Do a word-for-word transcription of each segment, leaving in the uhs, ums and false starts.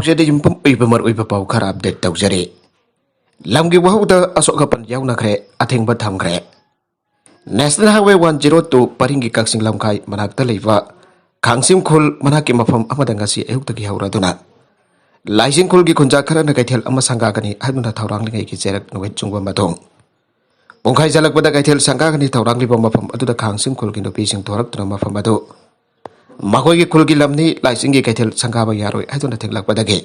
ꯄꯥꯎꯖꯦꯗ ꯌꯨꯝꯐꯝ ꯑꯣꯏꯕ ꯃꯔꯨꯑꯣꯏꯕ ꯄꯥꯎ ꯈꯔ ꯑꯞꯗꯦꯠ ꯇꯧꯖꯔꯤ꯫ ꯂꯝꯒꯤ ꯋꯥꯍꯧꯗ ꯑꯁꯣꯛ ꯑꯄꯟ ꯌꯥꯎꯅꯈ꯭ꯔꯦ, ꯑꯊꯤꯡꯕ ꯊꯝꯈ꯭ꯔꯦ꯫ National highway one zero two ꯄꯔꯤꯡꯒꯤ ꯀꯛꯆꯤꯡ ꯂꯝꯈꯥꯏ ꯃꯅꯥꯛꯇ ꯂꯩꯕ ꯈꯥꯡꯁꯤꯡ ꯈꯨꯜ ꯃꯅꯥꯛꯀꯤ ꯃꯐꯝ ꯑꯃꯗ ꯉꯁꯤ ꯑꯌꯨꯛꯇꯒꯤ ꯍꯧꯔꯗꯨꯅ ꯂꯥꯏꯁꯤꯡ ꯈꯨꯜꯒꯤ ꯈꯨꯟꯖꯥ ꯈꯔꯅ ꯀꯩꯊꯦꯜ ꯑꯃ ꯁꯪꯒꯥꯒꯅꯤ ꯍꯥꯏꯗꯨꯅ ꯊꯧꯔꯥꯡꯂꯤꯉꯩꯒꯤ ꯆꯩꯔꯛ ꯅꯨꯃꯤꯠ ꯆꯨꯡꯕ ꯃꯇꯨꯡ ꯄꯨꯡꯈꯥꯏ ꯆꯜꯂꯛꯄꯗ ꯀꯩꯊꯦꯜ ꯁꯪꯒꯥꯒꯅꯤ ꯊꯧꯔꯥꯡꯂꯤꯕ ꯃꯐꯝ ꯑꯗꯨꯗ ꯈꯥꯡꯁꯤꯡ ꯈꯨꯜꯒꯤ ꯅꯨꯄꯤꯁꯤꯡ ꯊꯣꯔꯛꯇꯨꯅ ꯃꯐꯝ ꯑꯗꯨ ꯃꯈꯣꯏꯒꯤ ꯈꯨꯜꯒꯤ ꯂꯝꯅꯤ, ꯂꯥꯏꯁꯤꯡꯒꯤ ꯀꯩꯊꯦꯜ ꯁꯪꯒꯥꯕ ꯌꯥꯔꯣꯏ ꯍꯥꯏꯗꯨꯅ ꯊꯦꯡꯂꯛꯄꯗꯒꯤ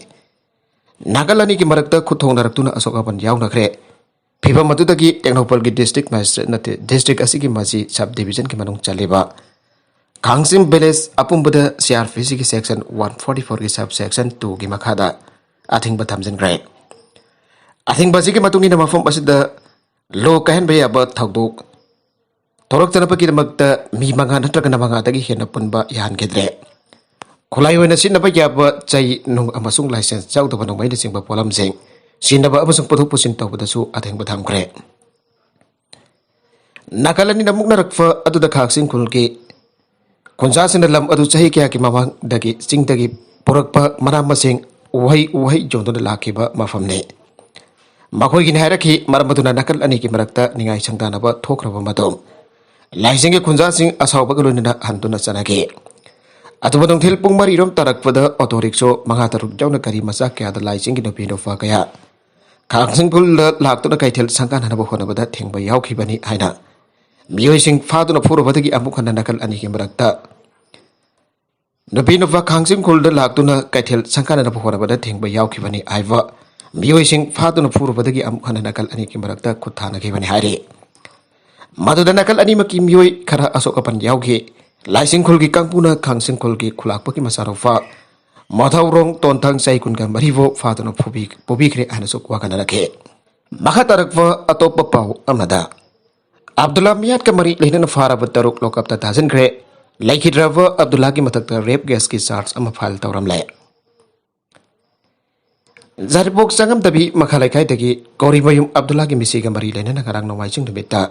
ꯅꯥꯀꯜ ꯑꯅꯤꯒꯤ ꯃꯔꯛꯇ ꯈꯨꯠ ꯊꯣꯡꯅꯔꯛꯇꯨꯅ ꯑꯁꯣꯛ ꯑꯄꯟ ꯌꯥꯎꯅꯈ꯭ꯔꯦ꯫ ꯐꯤꯚꯝ ꯑꯗꯨꯗꯒꯤ ꯇꯦꯡꯅꯧꯄꯜꯒꯤ ꯗꯤꯁꯇ꯭ꯔꯤꯛ ꯃꯦꯖꯤꯁꯇ꯭ꯔꯦꯠ ꯅꯠꯇꯦ, ꯗꯤꯁꯇ꯭ꯔꯤꯛ ꯑꯁꯤꯒꯤ ꯃꯁꯤ ꯁꯕ ꯗꯤꯕꯤꯖꯟꯒꯤ ꯃꯅꯨꯡ ꯆꯜꯂꯤꯕ ꯀꯥꯡꯖꯤꯡ ꯚꯤꯂꯦꯖ ꯑꯄꯨꯝꯕꯗ ꯁꯤ ꯑꯥꯔ ꯄꯤ ꯁꯤꯒꯤ ꯁꯦꯛꯁꯟ ꯋꯥꯟ ꯐꯣꯔꯇꯤ ꯐꯣꯔꯒꯤ ꯁꯕ ꯁꯦꯛꯁꯟ ꯇꯨꯒꯤ ꯃꯈꯥꯗ ꯑꯊꯤꯡꯕ ꯊꯝꯖꯤꯟꯈ꯭ꯔꯦ꯫ ꯑꯊꯤꯡꯕ ꯑꯁꯤꯒꯤ ꯃꯇꯨꯡ ꯏꯟꯅ ꯃꯐꯝ ꯑꯁꯤꯗ ꯂꯣ ꯀꯥꯏꯍꯟꯕ ꯌꯥꯕ ꯊꯧꯗꯣꯛ ꯊꯣꯔꯛꯇꯅꯕꯒꯤꯗꯃꯛꯇ ꯃꯤ ꯃꯉꯥ ꯅꯠꯇ꯭ꯔꯒꯅ ꯃꯉꯥꯗꯒꯤ ꯍꯦꯟꯅ ꯄꯨꯟꯕ ꯌꯥꯍꯟꯈꯤꯗ꯭ꯔꯦ꯫ ꯈꯨꯠꯂꯥꯏ ꯑꯣꯏꯅ ꯁꯤꯖꯤꯟꯅꯕ ꯌꯥꯕ ꯆꯩ, ꯅꯨꯡ ꯑꯃꯁꯨꯡ ꯂꯥꯏꯁꯦꯟꯁ ꯌꯥꯎꯗꯕ ꯅꯣꯡꯃꯩꯅꯆꯤꯡꯕ ꯄꯣꯠꯂꯝꯁꯤꯡ ꯁꯤꯖꯤꯟꯅꯕ ꯑꯃꯁꯨꯡ ꯄꯨꯊꯣꯛ ꯄꯨꯁꯤꯟ ꯇꯧꯕꯗꯁꯨ ꯑꯊꯤꯡꯕ ꯊꯝꯈ꯭ꯔꯦ꯫ ꯅꯥꯀꯜ ꯑꯅꯤꯅ ꯃꯨꯛꯅꯔꯛꯄ ꯑꯗꯨꯗ ꯈꯥꯛꯁꯤꯡ ꯈꯨꯜꯒꯤ ꯈꯨꯟꯖꯥꯁꯤꯡꯅ ꯂꯝ ꯑꯗꯨ ꯆꯍꯤ ꯀꯌꯥꯒꯤ ꯃꯃꯥꯡꯗꯒꯤ ꯆꯤꯡꯗꯒꯤ ꯄꯨꯔꯛꯄ ꯃꯅꯥ ꯃꯁꯤꯡ, ꯎꯍꯩ ꯎꯍꯩ ꯌꯣꯟꯗꯨꯅ ꯂꯥꯛꯈꯤꯕ ꯃꯐꯝꯅꯤ꯫ ꯃꯈꯣꯏꯒꯤꯅꯤ ꯍꯥꯏꯔꯛꯈꯤ꯫ ꯃꯔꯝ ꯑꯗꯨꯅ ꯅꯥꯀꯜ ꯑꯅꯤꯒꯤ ꯃꯔꯛꯇ ꯅꯤꯡꯉꯥꯏ ꯁꯪꯗꯥꯅꯕ ꯊꯣꯛꯈ꯭ꯔꯕ ꯃꯇꯨꯡ ꯂꯥꯏꯁꯤꯡꯒꯤ ꯈꯨꯟꯖꯥꯁꯤꯡ ꯑꯁꯥꯎꯕꯒ ꯂꯣꯏꯅꯅ ꯍꯟꯗꯨꯅ ꯆꯠꯅꯈꯤ꯫ ꯑꯗꯨꯕꯨ ꯅꯨꯡꯊꯤꯜ ꯄꯨꯡ ꯃꯔꯤ ꯔꯣꯝ ꯇꯥꯔꯛꯄꯗ ꯑꯣꯇꯣ ꯔꯤꯛꯁꯣ ꯃꯉꯥ ꯇꯔꯨꯛ ꯌꯥꯎꯅ ꯒꯥꯔꯤ ꯃꯆꯥ ꯀꯌꯥꯗ ꯂꯥꯏꯁꯤꯡꯒꯤ ꯅꯨꯄꯤ ꯅꯨꯄꯥ ꯀꯌꯥ ꯈꯥꯡꯁꯤꯡ ꯈꯨꯜꯗ ꯂꯥꯛꯇꯨꯅ ꯀꯩꯊꯦꯜ ꯁꯪꯒꯥꯅꯅꯕ ꯍꯣꯠꯅꯕꯗ ꯊꯤꯡꯕ ꯌꯥꯎꯈꯤꯕꯅꯤ ꯍꯥꯏꯅ ꯃꯤꯑꯣꯏꯁꯤꯡ ꯐꯥꯗꯨꯅ ꯐꯨꯔꯨꯕꯗꯒꯤ ꯑꯃꯨꯛ ꯍꯟꯅ ꯅꯥꯀꯜ ꯑꯅꯤꯒꯤ ꯃꯔꯛꯇ ꯅꯨꯄꯤ ꯅꯨꯄꯥ ꯈꯥꯡꯖꯤꯡ ꯈꯨꯜꯗ ꯂꯥꯛꯇꯨꯅ ꯀꯩꯊꯦꯜ ꯁꯪꯒꯥꯅꯅꯕ ꯍꯣꯠꯅꯕꯗ ꯊꯤꯡꯕ ꯌꯥꯎꯈꯤꯕꯅꯤ ꯍꯥꯏꯕ ꯃꯤꯑꯣꯏꯁꯤꯡ ꯐꯥꯗꯨꯅ ꯐꯨꯔꯨꯕꯗꯒꯤ ꯑꯃꯨꯛ ꯍꯟꯅ ꯅꯥꯀꯜ ꯑꯅꯤꯒꯤ ꯃꯔꯛꯇ ꯈꯨꯠ ꯊꯥꯅꯈꯤꯕꯅꯤ ꯍꯥꯏꯔꯤ꯫ ꯃꯗꯨꯗ ꯅꯥꯀꯜ ꯑꯅꯤꯃꯛꯀꯤ ꯃꯤꯑꯣꯏ ꯈꯔ ꯑꯁꯣꯛ ꯑꯄꯟ ꯌꯥꯎꯈꯤ꯫ ꯂꯥꯏꯁꯤꯡ ꯈꯨꯜꯒꯤ ꯀꯥꯡꯕꯨꯅ ꯈꯥꯡꯖꯤꯡ ꯈꯨꯜꯒꯤ ꯈꯨꯂꯥꯛꯄꯒꯤ ꯃꯆꯥꯅꯨꯄꯥ ꯃꯊꯧꯔꯣꯡ ꯇꯣꯟꯊꯪ ꯆꯍꯤ ꯀꯨꯟꯒ ꯃꯔꯤꯕꯨ ꯐꯥꯗꯨꯅ ꯐꯨꯕꯤ-, ꯄꯨꯕꯤꯈ꯭ꯔꯦ ꯍꯥꯏꯅꯁꯨ ꯋꯥꯀꯠꯅꯔꯛꯈꯤ꯫ ꯃꯈꯥ ꯇꯥꯔꯛꯄ ꯑꯇꯣꯞꯄ ꯄꯥꯎ ꯑꯃꯗ, ꯑꯕꯗꯨꯜꯂꯥ ꯃꯤꯌꯥꯠꯀ ꯃꯔꯤ ꯂꯩꯅꯅ ꯐꯥꯔꯕ ꯇꯔꯨꯛ ꯂꯣꯀꯞꯇ ꯊꯥꯖꯤꯟꯈ꯭ꯔꯦ꯫ ꯂꯩꯈꯤꯗ꯭ꯔꯕ ꯑꯕꯗꯨꯜꯂꯥꯒꯤ ꯃꯊꯛꯇ ꯔꯦꯞ ꯀꯦꯁꯀꯤ ꯆꯥꯔꯖ ꯑꯃ ꯐꯥꯏꯜ ꯇꯧꯔꯝꯂꯦ꯫ ꯌꯥꯏꯔꯤꯄꯣꯛ ꯆꯪꯉꯝꯗꯕꯤ ꯃꯈꯥ ꯂꯩꯀꯥꯏꯗꯒꯤ ꯀꯧꯔꯤꯃꯌꯨꯝ ꯑꯕꯗꯨꯜꯂꯥꯒꯤ ꯃꯤꯁꯤꯒ ꯃꯔꯤ ꯂꯩꯅꯅ ꯉꯔꯥꯡ ꯅꯣꯡꯃꯥꯏꯖꯤꯡ ꯅꯨꯃꯤꯠꯇ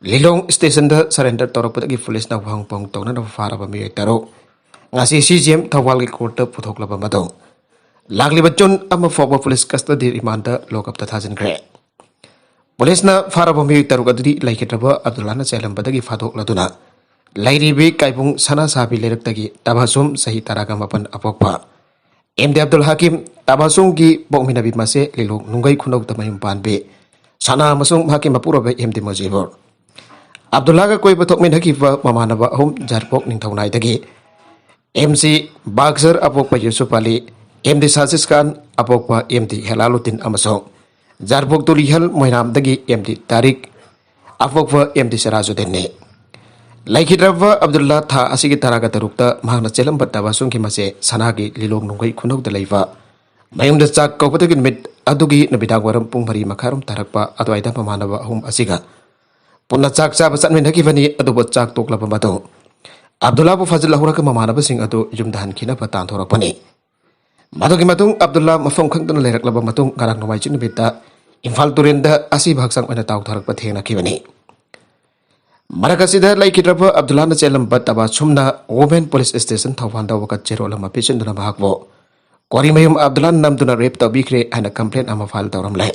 ꯂꯤꯂꯣꯡ ꯁ꯭ꯇꯦꯁꯟꯗ ꯁꯔꯦꯟꯗꯔ ꯇꯧꯔꯛꯄꯗꯒꯤ ꯄꯨꯂꯤꯁꯅ ꯋꯥꯍꯪ ꯄꯥꯎꯍꯪ ꯇꯧꯅꯅꯕ ꯐꯥꯔꯕ ꯃꯤꯑꯣꯏ ꯇꯔꯨꯛ ꯉꯁꯤ ꯁꯤ ꯖꯤ ꯑꯦꯝ ꯊꯧꯕꯥꯜꯒꯤ ꯀꯣꯔꯠꯇ ꯄꯨꯊꯣꯛꯂꯕ ꯃꯇꯨꯡ ꯂꯥꯛꯂꯤꯕ ꯖꯨꯟ ꯑꯃ ꯐꯥꯎꯕ ꯄꯨꯂꯤꯁ ꯀꯁꯇꯗꯤ ꯔꯤꯃꯥꯟꯗ ꯂꯣꯀꯞꯇ ꯊꯥꯖꯤꯟꯈ꯭ꯔꯦ꯫ ꯄꯨꯂꯤꯁꯅ ꯐꯥꯔꯕ ꯃꯤꯑꯣꯏ ꯇꯔꯨꯛ ꯑꯗꯨꯗꯤ ꯂꯩꯈꯤꯗ꯭ꯔꯕ ꯑꯕꯗꯨꯜꯂꯥꯅ ꯆꯦꯜꯂꯝꯕꯗꯒꯤ ꯐꯥꯗꯣꯛꯂꯗꯨꯅ ꯂꯩꯔꯤꯕꯤ ꯀꯥꯏꯕꯨꯡ ꯁꯅꯥ ꯁꯥꯕꯤ ꯂꯩꯔꯛꯇꯒꯤ ꯇꯕꯥꯁꯨꯝ ꯆꯍꯤ ꯇꯔꯥꯒ ꯃꯥꯄꯟ ꯑꯄꯣꯛꯄ ꯑꯦꯝ ꯗꯤ ꯑꯕꯗꯨꯜ ꯍꯥꯀꯤꯝ, ꯇꯕꯥꯁꯨꯝꯒꯤ ꯄꯣꯛꯃꯤꯟꯅꯕꯤ ꯃꯁꯦ ꯂꯤꯂꯣꯡ ꯅꯨꯡꯒꯩ ꯈꯨꯅꯧꯗ ꯃꯌꯨꯝ ꯄꯥꯟꯕꯤ ꯁꯅꯥ ꯑꯃꯁꯨꯡ ꯃꯍꯥꯛꯀꯤ ꯃꯄꯨꯔꯣꯏꯕ ꯑꯦꯝ ꯗꯤ ꯃꯨꯖꯤꯕꯨꯔ꯫ ꯑꯕꯗꯨꯜꯂꯥꯒ ꯀꯣꯏꯕ ꯊꯣꯛꯃꯤꯟꯅꯈꯤꯕ ꯃꯃꯥꯟꯅꯕ ꯑꯍꯨꯝ ꯖꯥꯔꯄꯣꯛ ꯅꯤꯡꯊꯧꯅꯥꯏꯗꯒꯤ ꯑꯦꯝ ꯁꯤ ꯕꯥꯛꯁꯔ ꯑꯄꯣꯛꯄ ꯌꯨꯁꯨꯐ ꯑꯂꯤ, ꯑꯦꯝ ꯗꯤ ꯁꯥꯖꯤꯁ ꯈꯥꯟ ꯑꯄꯣꯛꯄ ꯑꯦꯝ ꯗꯤ ꯍꯦꯂꯥꯂꯨꯗꯤꯟ ꯑꯃꯁꯨꯡ ꯖꯥꯔꯕꯣꯛ ꯇꯨꯂꯤꯍꯜ ꯃꯣꯏꯔꯥꯝꯗꯒꯤ ꯑꯦꯝ ꯗꯤ ꯇꯥꯔꯤꯛ ꯑꯄꯣꯛꯄ ꯑꯦꯝ ꯗꯤ ꯁꯤꯔꯥꯖꯨꯗꯤꯟꯅꯤ꯫ ꯂꯩꯈꯤꯗ꯭ꯔꯕ ꯑꯕꯗꯨꯜꯂꯥ ꯊꯥ ꯑꯁꯤꯒꯤ ꯇꯔꯥꯒ ꯇꯔꯨꯛꯇ ꯃꯍꯥꯛꯅ ꯆꯦꯜꯂꯝꯕ ꯇꯕꯥꯁꯨꯝꯒꯤ ꯃꯆꯦ ꯁꯅꯥꯒꯤ ꯂꯤꯂꯣꯡ ꯅꯨꯡꯒꯩ ꯈꯨꯅꯧꯗ ꯂꯩꯕ ꯃꯌꯨꯝꯗ ꯆꯥꯛ ꯀꯧꯕꯗꯒꯤ ꯅꯨꯃꯤꯠ ꯑꯗꯨꯒꯤ ꯅꯨꯃꯤꯗꯥꯡ ꯋꯥꯏꯔꯝ ꯄꯨꯡ ꯃꯔꯤ ꯃꯈꯥꯏꯔꯣꯝ ꯇꯥꯔꯛꯄ ꯑꯗꯨꯋꯥꯏꯗ ꯃꯃꯥꯟꯅꯕ ꯑꯍꯨꯝ ꯑꯁꯤꯒ ꯄꯨꯟꯅ ꯆꯥꯛ ꯆꯥꯕ ꯆꯠꯃꯤꯟꯅꯈꯤꯕꯅꯤ꯫ ꯑꯗꯨꯕꯨ ꯆꯥꯛ ꯇꯣꯛꯂꯕ ꯃꯇꯨꯡ ꯑꯕꯗꯨꯜꯂꯥꯕꯨ ꯐꯥꯖꯤꯜꯍꯧꯔꯒ ꯃꯃꯥꯟꯅꯕꯁꯤꯡ ꯑꯗꯨ ꯌꯨꯝꯗ ꯍꯟꯈꯤꯅꯕ ꯇꯥꯟꯊꯣꯔꯛꯄꯅꯤ꯫ ꯃꯗꯨꯒꯤ ꯃꯇꯨꯡ ꯑꯕꯗꯨꯜꯂꯥ ꯃꯐꯝ ꯈꯪꯗꯅ ꯂꯩꯔꯛꯂꯕ ꯃꯇꯨꯡ ꯉꯔꯥꯡ ꯅꯣꯡꯃꯥꯏꯖꯤꯡ ꯅꯨꯃꯤꯠꯇ ꯏꯝꯐꯥꯜ ꯇꯨꯔꯦꯜꯗ ꯑꯁꯤꯕ ꯍꯛꯆꯥꯡ ꯑꯣꯏꯅ ꯇꯥꯎꯊꯔꯛꯄ ꯊꯦꯡꯅꯈꯤꯕꯅꯤ꯫ ꯃꯔꯛ ꯑꯁꯤꯗ ꯂꯩꯈꯤꯗ꯭ꯔꯕ ꯑꯕꯗꯨꯜꯂꯥꯅ ꯆꯦꯜꯂꯝꯕ ꯇꯕꯥꯁꯨꯝꯅ ꯋꯨꯃꯦꯟ ꯄꯨꯂꯤꯁ ꯁ꯭ꯇꯦꯁꯟ ꯊꯧꯕꯥꯜꯗ ꯋꯥꯀꯠ ꯆꯦꯔꯣꯜ ꯑꯃ ꯄꯤꯁꯤꯟꯗꯨꯅ ꯃꯍꯥꯛꯄꯨ ꯀꯣꯔꯤꯃꯌꯨꯝ ꯑꯕꯗꯨꯜꯂꯥꯅ ꯅꯝꯗꯨꯅ ꯔꯦꯞ ꯇꯧꯕꯤꯈ꯭ꯔꯦ ꯍꯥꯏꯅ ꯀꯝꯄ꯭ꯂꯦꯟ ꯑꯃ ꯐꯥꯏꯜ ꯇꯧꯔꯝꯂꯦ꯫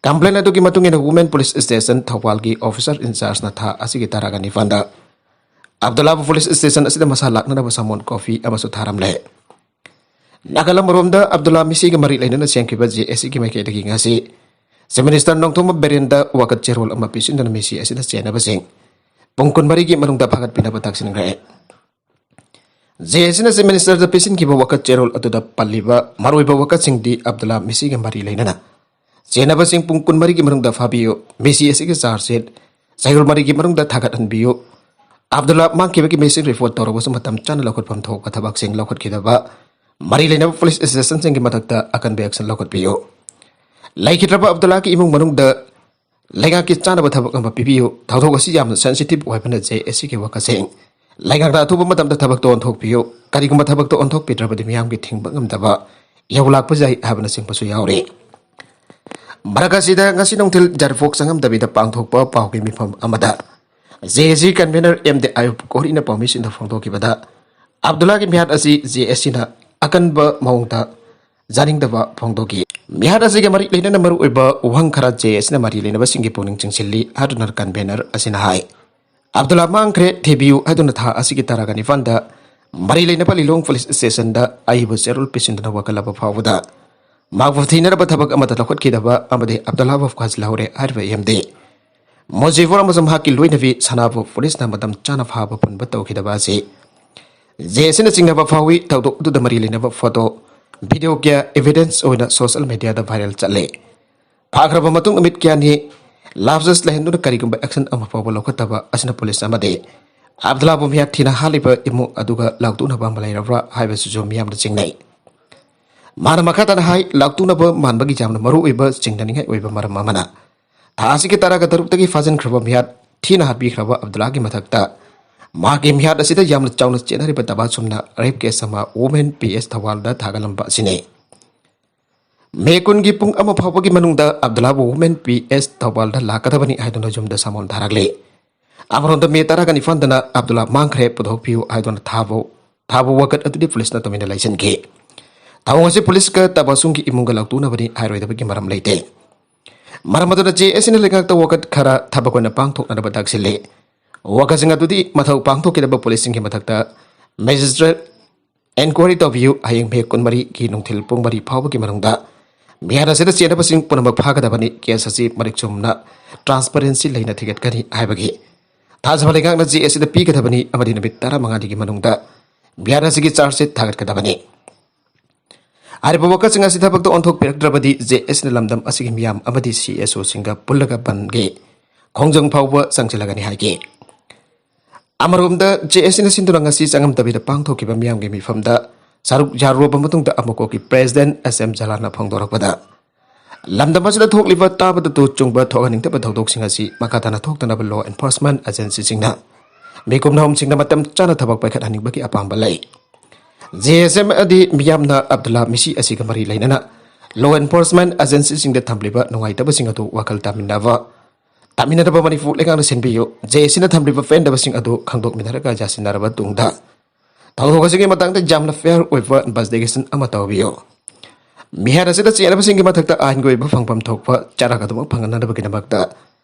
ꯀꯝꯄ꯭ꯂꯦꯟ ꯑꯗꯨꯒꯤ ꯃꯇꯨꯡ ꯏꯟꯅ ꯋꯨꯃꯦꯟ ꯄꯨꯂꯤꯁ ꯁ꯭ꯇꯦꯁꯟ ꯊꯧꯕꯥꯜꯒꯤ ꯑꯣꯐꯤꯁꯔ ꯏꯟꯆꯥꯔꯖꯅ ꯊꯥ ꯑꯁꯤꯒꯤ ꯇꯔꯥꯒ ꯅꯤꯄꯥꯟꯗ ꯑꯕꯗꯨꯜꯂꯥꯕꯨ ꯄꯨꯂꯤꯁ ꯁ꯭ꯇꯦꯁꯟ ꯑꯁꯤꯗ ꯃꯁꯥ ꯂꯥꯛꯅꯅꯕ ꯁꯃꯣꯟ ꯀꯣꯄꯤ ꯑꯃꯁꯨ ꯊꯥꯔꯝꯂꯦ꯫ ꯅꯥꯀꯜ ꯑꯃꯔꯣꯝꯗ ꯑꯕꯗꯨꯜꯂꯥ ꯃꯤꯁꯤꯒ ꯃꯔꯤ ꯂꯩꯅꯅ ꯁꯦꯝꯈꯤꯕ ꯖꯦ ꯑꯦ ꯁꯤꯒꯤ ꯃꯥꯏꯀꯩꯗꯒꯤ ꯉꯁꯤ ꯆꯤꯐ ꯃꯤꯅꯤꯁꯇꯔ ꯅꯣꯡꯊꯣꯝꯕꯝ ꯕꯤꯔꯦꯟꯗ ꯋꯥꯀꯠ ꯆꯦꯔꯣꯜ ꯑꯃ ꯄꯤꯁꯤꯟꯗꯨꯅ ꯃꯤꯁꯤ ꯑꯁꯤꯗ ꯆꯦꯟꯅꯕꯁꯤꯡ ꯄꯨꯡ ꯀꯨꯟꯃꯔꯤꯒꯤ ꯃꯅꯨꯡꯗ ꯐꯥꯒꯠꯄꯤꯅꯕ ꯇꯥꯛꯁꯤꯟꯈ꯭ꯔꯦ꯫ ꯖꯦ ꯑꯦ ꯁꯤꯅ ꯆꯤꯐ ꯃꯤꯅꯤꯁꯇꯔꯗ ꯄꯤꯁꯤꯟꯈꯤꯕ ꯋꯥꯀꯠ ꯆꯦꯔꯣꯜ ꯑꯗꯨꯗ ꯄꯜꯂꯤꯕ ꯃꯔꯨꯑꯣꯏꯕ ꯋꯥꯀꯠꯁꯤꯡꯗꯤ ꯑꯕꯗꯨꯜꯂꯥ ꯃꯤꯁꯤꯒ ꯃꯔꯤ ꯂꯩꯅꯅ ꯆꯦꯟꯅꯕꯁꯤꯡ ꯄꯨꯡ ꯀꯨꯟꯃꯔꯤꯒꯤ ꯃꯅꯨꯡꯗ ꯐꯥꯕꯤꯌꯨ, ꯃꯤꯁꯤ ꯑꯁꯤꯒꯤ ꯆꯥꯔꯖ ꯁꯤꯠ ꯆꯌꯣꯜ ꯃꯔꯤꯒꯤ ꯃꯅꯨꯡꯗ ꯊꯥꯒꯠꯍꯟꯕꯤꯌꯨ, ꯑꯕꯗꯨꯜꯂꯥ ꯃꯥꯡꯈꯤꯕꯒꯤ ꯃꯤꯁꯤꯡ ꯔꯤꯄꯣꯔꯠ ꯇꯧꯔꯕꯁꯨ ꯃꯇꯝ ꯆꯥꯅ ꯂꯧꯈꯠꯐꯝ ꯊꯣꯛꯄ ꯊꯕꯛꯁꯤꯡ ꯂꯧꯈꯠꯈꯤꯗꯕ ꯃꯔꯤ ꯂꯩꯅꯕ ꯄꯨꯂꯤꯁ ꯁ꯭ꯇꯦꯁꯟꯁꯤꯡꯒꯤ ꯃꯊꯛꯇ ꯑꯀꯟꯕ ꯑꯦꯛꯁꯟ ꯂꯧꯈꯠꯄꯤꯌꯨ꯫ ꯂꯩꯈꯤꯗ꯭ꯔꯕ ꯑꯕꯗꯨꯜꯂꯥꯒꯤ ꯏꯃꯨꯡ ꯃꯅꯨꯡꯗ ꯂꯩꯉꯥꯛꯀꯤ ꯆꯥꯅꯕ ꯊꯕꯛ ꯑꯃ ꯄꯤꯕꯤꯌꯨ꯫ ꯊꯧꯗꯣꯛ ꯑꯁꯤ ꯌꯥꯝꯅ ꯁꯦꯟꯁꯤꯇꯤꯚ ꯑꯣꯏꯕꯅ ꯖꯦ ꯑꯦ ꯁꯤꯒꯤ ꯋꯥꯀꯠꯁꯤꯡ ꯂꯩꯉꯥꯛꯅ ꯑꯊꯨꯕ ꯃꯇꯝꯗ ꯊꯕꯛꯇ ꯑꯣꯟꯊꯣꯛꯄꯤꯌꯨ꯫ ꯀꯔꯤꯒꯨꯝꯕ ꯊꯕꯛꯇ ꯑꯣꯟꯊꯣꯛꯄꯤꯗ꯭ꯔꯕꯗꯤ ꯃꯤꯌꯥꯝꯒꯤ ꯊꯤꯡꯕ ꯉꯝꯗꯕ ꯌꯧꯂꯥꯛꯄ ꯌꯥꯏ ꯍꯥꯏꯕꯅꯆꯤꯡꯕꯁꯨ ꯌꯥꯎꯔꯤ꯫ ꯃꯔꯛ ꯑꯁꯤꯗ ꯉꯁꯤ ꯅꯨꯡꯊꯤꯜ ꯖꯥꯔꯐꯣꯛ ꯆꯪꯉꯝꯗꯕꯤꯗ ꯄꯥꯡꯊꯣꯛꯄ ꯄꯥꯎꯒꯤ ꯃꯤꯐꯝ ꯑꯃꯗ ꯖꯦ ꯑꯦ ꯁꯤ ꯀꯟꯚꯦꯅꯔ ꯑꯦꯝ ꯗꯤ ꯑꯌꯨꯕ ꯀꯣꯔꯤꯅ ꯄꯥꯎꯃꯤꯁꯤꯡꯗ ꯐꯣꯡꯗꯣꯛꯈꯤꯕꯗ ꯑꯕꯗꯨꯜꯂꯥꯒꯤ ꯃꯤꯍꯥꯠ ꯑꯁꯤ ꯖꯦ ꯑꯦ ꯁꯤꯅ ꯑꯀꯟꯕ ꯃꯑꯣꯡꯗ ꯌꯥꯅꯤꯡꯗꯕ ꯐꯣꯡꯗꯣꯛꯈꯤ꯫ ꯃꯤꯍꯥꯠ ꯑꯁꯤꯒ ꯃꯔꯤ ꯂꯩꯅꯅ ꯃꯔꯨꯑꯣꯏꯕ ꯋꯥꯍꯪ ꯈꯔ ꯖꯦ ꯑꯦꯁꯅ ꯃꯔꯤ ꯂꯩꯅꯕꯁꯤꯡꯒꯤ ꯄꯨꯛꯅꯤꯡ ꯆꯤꯡꯁꯤꯜꯂꯤ ꯍꯥꯏꯗꯨꯅ ꯀꯟꯚꯦꯅꯔ ꯑꯁꯤꯅ ꯍꯥꯏ꯫ "ꯑꯕꯗꯨꯜꯂꯥ ꯃꯥꯡꯈ꯭ꯔꯦ, ꯊꯤꯕꯤꯌꯨ" ꯍꯥꯏꯗꯨꯅ ꯊꯥ ꯑꯁꯤꯒꯤ ꯇꯔꯥꯒ ꯅꯤꯄꯥꯟꯗ ꯃꯔꯤ ꯂꯩꯅꯕ ꯂꯤꯂꯣꯡ ꯄꯨꯂꯤꯁ ꯁ꯭ꯇꯦꯁꯟꯗ ꯑꯏꯕ ꯆꯦꯔꯣꯜ ꯄꯤꯁꯤꯟꯗꯨꯅ ꯋꯥꯀꯠꯂꯕ ꯐꯥꯎꯕꯗ ꯃꯥꯕꯨ ꯊꯤꯅꯅꯕ ꯊꯕꯛ ꯑꯃꯠꯇ ꯂꯧꯈꯠꯈꯤꯗꯕ ꯑꯃꯗꯤ ꯑꯕꯗꯨꯜꯂꯥꯕꯨ ꯐꯥꯖꯤꯜꯍꯧꯔꯦ ꯍꯥꯏꯔꯤꯕ ꯑꯦꯝꯗꯤ ꯃꯨꯖꯤꯕꯨꯔ ꯑꯃꯁꯨꯡ ꯃꯍꯥꯛꯀꯤ ꯂꯣꯏꯅꯕꯤ ꯁꯅꯥꯕꯨ ꯄꯨꯂꯤꯁꯅ ꯃꯇꯝ ꯆꯥꯅ ꯐꯥꯕ ꯄꯨꯟꯕ ꯇꯧꯈꯤꯗꯕ ꯑꯁꯤ ꯖꯦ ꯑꯦꯁꯅ ꯆꯤꯡꯅꯕ ꯐꯥꯎꯏ꯫ ꯊꯧꯗꯣꯛ ꯑꯗꯨꯗ ꯃꯔꯤ ꯂꯩꯅꯕ ꯐꯣꯇꯣ, ꯚꯤꯗꯤꯑꯣ ꯀꯌꯥ ꯏꯚꯤꯗꯦꯟꯁ ꯑꯣꯏꯅ ꯁꯣꯁꯤꯌꯦꯜ ꯃꯤꯗꯤꯌꯥꯗ ꯚꯥꯏꯔꯦꯜ ꯆꯠꯂꯦ꯫ ꯐꯥꯈ꯭ꯔꯕ ꯃꯇꯨꯡ ꯅꯨꯃꯤꯠ ꯀꯌꯥꯅꯤ ꯂꯥꯞꯁ ꯂꯩꯍꯟꯗꯨꯅ ꯀꯔꯤꯒꯨꯝꯕ ꯑꯦꯛꯁꯟ ꯑꯃ ꯐꯥꯎꯕ ꯂꯧꯈꯠꯇꯕ ꯑꯁꯤꯅ ꯄꯨꯂꯤꯁ ꯑꯃꯗꯤ ꯑꯕꯗꯨꯜꯂꯥꯕꯨ ꯃꯤꯍꯥꯠ ꯊꯤꯅ ꯍꯥꯠꯂꯤꯕ ꯏꯃꯨꯡ ꯑꯗꯨꯒ ꯂꯥꯎꯇꯣꯛꯅꯕ ꯑꯃ ꯂꯩꯔꯕ꯭ꯔꯥ ꯍꯥꯏꯕꯁꯤꯁꯨ ꯃꯤꯌꯥꯝꯅ ꯆꯤꯡꯅꯩ꯫ ꯃꯥꯅ ꯃꯈꯥ ꯇꯥꯅ ꯍꯥꯏ, ꯂꯥꯎꯇꯣꯛꯅꯕ ꯃꯥꯟꯕꯒꯤ ꯌꯥꯝꯅ ꯃꯔꯨꯑꯣꯏꯕ ꯆꯤꯡꯅꯅꯤꯡꯉꯥꯏ ꯑꯣꯏꯕ ꯃꯔꯝ ꯑꯃꯅ ꯊꯥ ꯑꯁꯤꯒꯤ ꯇꯔꯥꯒ ꯇꯔꯨꯛꯇꯒꯤ ꯐꯥꯖꯤꯟꯈ꯭ꯔꯕ ꯃꯤꯍꯥꯠ ꯊꯤꯅ ꯍꯥꯠꯄꯤꯈ꯭ꯔꯕ ꯑꯕꯗꯨꯜꯂꯥꯒꯤ ꯃꯊꯛꯇ ꯃꯍꯥꯛꯀꯤ ꯃꯤꯍꯥꯠ ꯑꯁꯤꯗ ꯌꯥꯝꯅ ꯆꯥꯎꯅ ꯆꯦꯟꯅꯔꯤꯕ ꯇꯕꯥꯁꯨꯝꯅ ꯔꯦꯞ ꯀꯦꯁ ꯑꯃ ꯋꯨꯃꯦꯟ ꯄꯤ ꯑꯦꯁ ꯊꯧꯕꯥꯜꯗ ꯊꯥꯒꯠꯂꯝꯕ ꯑꯁꯤꯅꯤ꯫ ꯃꯦ ꯀꯨꯟꯒꯤ ꯄꯨꯡ ꯑꯃ ꯐꯥꯎꯕꯒꯤ ꯃꯅꯨꯡꯗ ꯑꯕꯗꯨꯜꯂꯥꯕꯨ ꯋꯨꯃꯦꯟ ꯄꯤ ꯑꯦꯁ ꯊꯧꯕꯥꯜꯗ ꯂꯥꯛꯀꯗꯕꯅꯤ ꯍꯥꯏꯗꯨꯅ ꯌꯨꯝꯗ ꯁꯥꯃꯣꯟ ꯊꯥꯔꯛꯂꯤ꯫ ꯑꯃꯔꯣꯝꯗ ꯃꯦ ꯇꯔꯥꯒ ꯅꯤꯄꯥꯟꯗꯅ "ꯑꯕꯗꯨꯜꯂꯥ ꯃꯥꯡꯈ꯭ꯔꯦ, ꯄꯨꯊꯣꯛꯄꯤꯌꯨ" ꯍꯥꯏꯗꯨꯅ ꯊꯥꯕ ꯊꯥꯕ ꯋꯥꯀꯠ ꯑꯗꯨꯗꯤ ꯄꯨꯂꯤꯁꯅ ꯇꯨꯃꯤꯟꯅ ꯂꯩꯁꯤꯟꯈꯤ꯫ ꯊꯧꯑꯣꯡ ꯑꯁꯤ ꯄꯨꯂꯤꯁꯀ ꯇꯕꯥꯁꯨꯝꯒꯤ ꯏꯃꯨꯡꯒ ꯂꯥꯎꯇꯣꯛꯅꯕꯅꯤ ꯍꯥꯏꯔꯣꯏꯗꯕꯒꯤ ꯃꯔꯝ ꯂꯩꯇꯦ꯫ ꯃꯔꯝ ꯑꯗꯨꯅ ꯖꯦ ꯑꯦꯁꯅ ꯂꯩꯉꯥꯛꯇ ꯋꯥꯀꯠ ꯈꯔ ꯊꯕꯛ ꯑꯣꯏꯅ ꯄꯥꯡꯊꯣꯛꯅꯅꯕ ꯇꯥꯛꯁꯤꯜꯂꯤ꯫ ꯋꯥꯀꯠꯁꯤꯡ ꯑꯗꯨꯗꯤ ꯃꯊꯧ ꯄꯥꯡꯊꯣꯛꯈꯤꯗꯕ ꯄꯨꯂꯤꯁꯁꯤꯡꯒꯤ ꯃꯊꯛꯇ ꯃꯦꯖꯤꯁꯇ꯭ꯔꯦꯠ ꯏꯟꯀ꯭ꯋꯥꯏꯔꯤ ꯇꯧꯕꯤꯌꯨ, ꯍꯌꯦꯡ ꯃꯦ ꯀꯨꯟꯃꯔꯤꯒꯤ ꯅꯨꯡꯊꯤꯜ ꯄꯨꯡ ꯃꯔꯤ ꯐꯥꯎꯕꯒꯤ ꯃꯅꯨꯡꯗ ꯃꯤꯍꯥꯠ ꯑꯁꯤꯗ ꯆꯦꯟꯅꯕꯁꯤꯡ ꯄꯨꯝꯅꯃꯛ ꯐꯥꯒꯗꯕꯅꯤ, ꯀꯦꯁ ꯑꯁꯤ ꯃꯔꯤꯛ ꯆꯨꯝꯅ ꯇ꯭ꯔꯥꯟꯁꯄꯔꯦꯟꯁꯤ ꯂꯩꯅ ꯊꯤꯒꯠꯀꯅꯤ ꯍꯥꯏꯕꯒꯤ ꯊꯥꯖꯕ ꯂꯩꯉꯥꯛꯅ ꯖꯦ ꯑꯦꯁ ꯁꯤꯗ ꯄꯤꯒꯗꯕꯅꯤ ꯑꯃꯗꯤ ꯅꯨꯃꯤꯠ ꯇꯔꯥꯃꯉꯥꯅꯤꯒꯤ ꯃꯅꯨꯡꯗ ꯃꯤꯍꯥꯠ ꯑꯁꯤꯒꯤ ꯆꯥꯔꯖ ꯁꯤꯠ ꯊꯥꯒꯠꯀꯗꯕꯅꯤ꯫ ꯍꯥꯏꯔꯤꯕ ꯋꯥꯀꯠꯁꯤꯡ ꯑꯁꯤ ꯊꯕꯛꯇ ꯑꯣꯟꯊꯣꯛꯄꯤꯔꯛꯇ꯭ꯔꯕꯗꯤ ꯖꯦ ꯑꯦꯁꯅ ꯂꯝꯗꯝ ꯑꯁꯤꯒꯤ ꯃꯤꯌꯥꯝ ꯑꯃꯗꯤ ꯁꯤ ꯑꯦꯁ ꯑꯣꯁꯤꯡꯒ ꯄꯨꯜꯂꯒ ꯕꯟꯒꯤ ꯈꯣꯡꯖꯪ ꯐꯥꯎꯕ ꯆꯪꯁꯤꯜꯂꯒꯅꯤ ꯍꯥꯏꯈꯤ꯫ ꯑꯃꯔꯣꯝꯗ ꯖꯦ ꯑꯦꯁ ꯁꯤꯅ ꯁꯤꯟꯗꯨꯅ ꯉꯁꯤ ꯆꯪꯉꯝꯗꯕꯤꯗ ꯄꯥꯡꯊꯣꯛꯈꯤꯕ ꯃꯤꯌꯥꯝꯒꯤ ꯃꯤꯐꯝꯗ ꯁꯔꯨꯛ ꯌꯥꯔꯨꯔꯕ ꯃꯇꯨꯡꯗ ꯑꯃꯀꯣꯛꯀꯤ ꯄ꯭ꯔꯦꯁꯤꯗꯦꯟ ꯑꯦꯁ ꯑꯦꯝ ꯖꯂꯥꯟꯅ ꯐꯣꯡꯗꯣꯔꯛꯄꯗ ꯂꯝꯗꯝ ꯑꯁꯤꯗ ꯊꯣꯛꯂꯤꯕ ꯇꯥꯕꯗ ꯇꯨ ꯆꯨꯡꯕ ꯊꯣꯛꯍꯟꯅꯤꯡꯗꯕ ꯊꯧꯗꯣꯛꯁꯤꯡ ꯑꯁꯤ ꯃꯈꯥ ꯇꯥꯅ ꯊꯣꯛꯇꯅꯕ ꯂꯣ ꯑꯦꯟꯐꯣꯔꯁꯃꯦꯟ ꯑꯦꯖꯦꯟꯁꯤꯁꯤꯡꯅ ꯃꯤꯀꯨꯞ ꯅꯍꯨꯝꯁꯤꯡꯗ ꯃꯇꯝ ꯆꯥꯅ ꯊꯕꯛ ꯄꯥꯏꯈꯠꯍꯟꯅꯤꯡꯕꯒꯤ ꯑꯄꯥꯝꯕ ꯂꯩ꯫ ꯖꯦ ꯑꯦꯁ ꯑꯦꯝ ꯑꯗꯤ ꯃꯤꯌꯥꯝꯅ ꯑꯕꯗꯨꯜꯂꯥ ꯃꯤꯁꯤ ꯑꯁꯤꯒ ꯃꯔꯤ ꯂꯩꯅꯅ ꯂꯣ ꯑꯦꯟꯐꯣꯔꯁꯃꯦꯟ ꯑꯦꯖꯦꯟꯁꯤꯁꯤꯡꯗ ꯊꯝꯂꯤꯕ ꯅꯨꯡꯉꯥꯏꯇꯕꯁꯤꯡ ꯑꯗꯨ ꯋꯥꯈꯜ ꯇꯥꯃꯤꯟꯅꯕ ꯇꯥꯃꯤꯟꯅꯔꯕ ꯃꯅꯤꯄꯨꯔ ꯂꯩꯉꯥꯛꯅ ꯁꯤꯟꯕꯤꯌꯨ꯫ ꯖꯦ ꯑꯦꯁ ꯁꯤꯅ ꯊꯝꯂꯤꯕ ꯄꯦꯟꯗꯕꯁꯤꯡ ꯑꯗꯨ ꯈꯪꯗꯣꯛꯃꯤꯟꯅꯔꯒ ꯌꯥꯁꯤꯟꯅꯔꯕ ꯇꯨꯡꯗ ꯊꯧꯗꯣꯛ ꯑꯁꯤꯒꯤ ꯃꯇꯥꯡꯗ ꯌꯥꯝꯅ ꯐꯤꯌꯔ ꯑꯣꯏꯕ ꯏꯟꯚꯦꯁꯇꯤꯒꯦꯁꯟ ꯑꯃ ꯇꯧꯕꯤꯌꯨ꯫ ꯃꯤꯍꯥꯠ ꯑꯁꯤꯗ ꯆꯦꯟꯅꯕꯁꯤꯡꯒꯤ ꯃꯊꯛꯇ ꯑꯥꯏꯟꯒꯤ ꯑꯣꯏꯕ ꯐꯪꯐꯝ ꯊꯣꯛꯄ ꯆꯔꯥꯛ ꯑꯗꯨꯃꯛ ꯐꯪꯍꯟꯅꯕꯒꯤꯗꯃꯛꯇ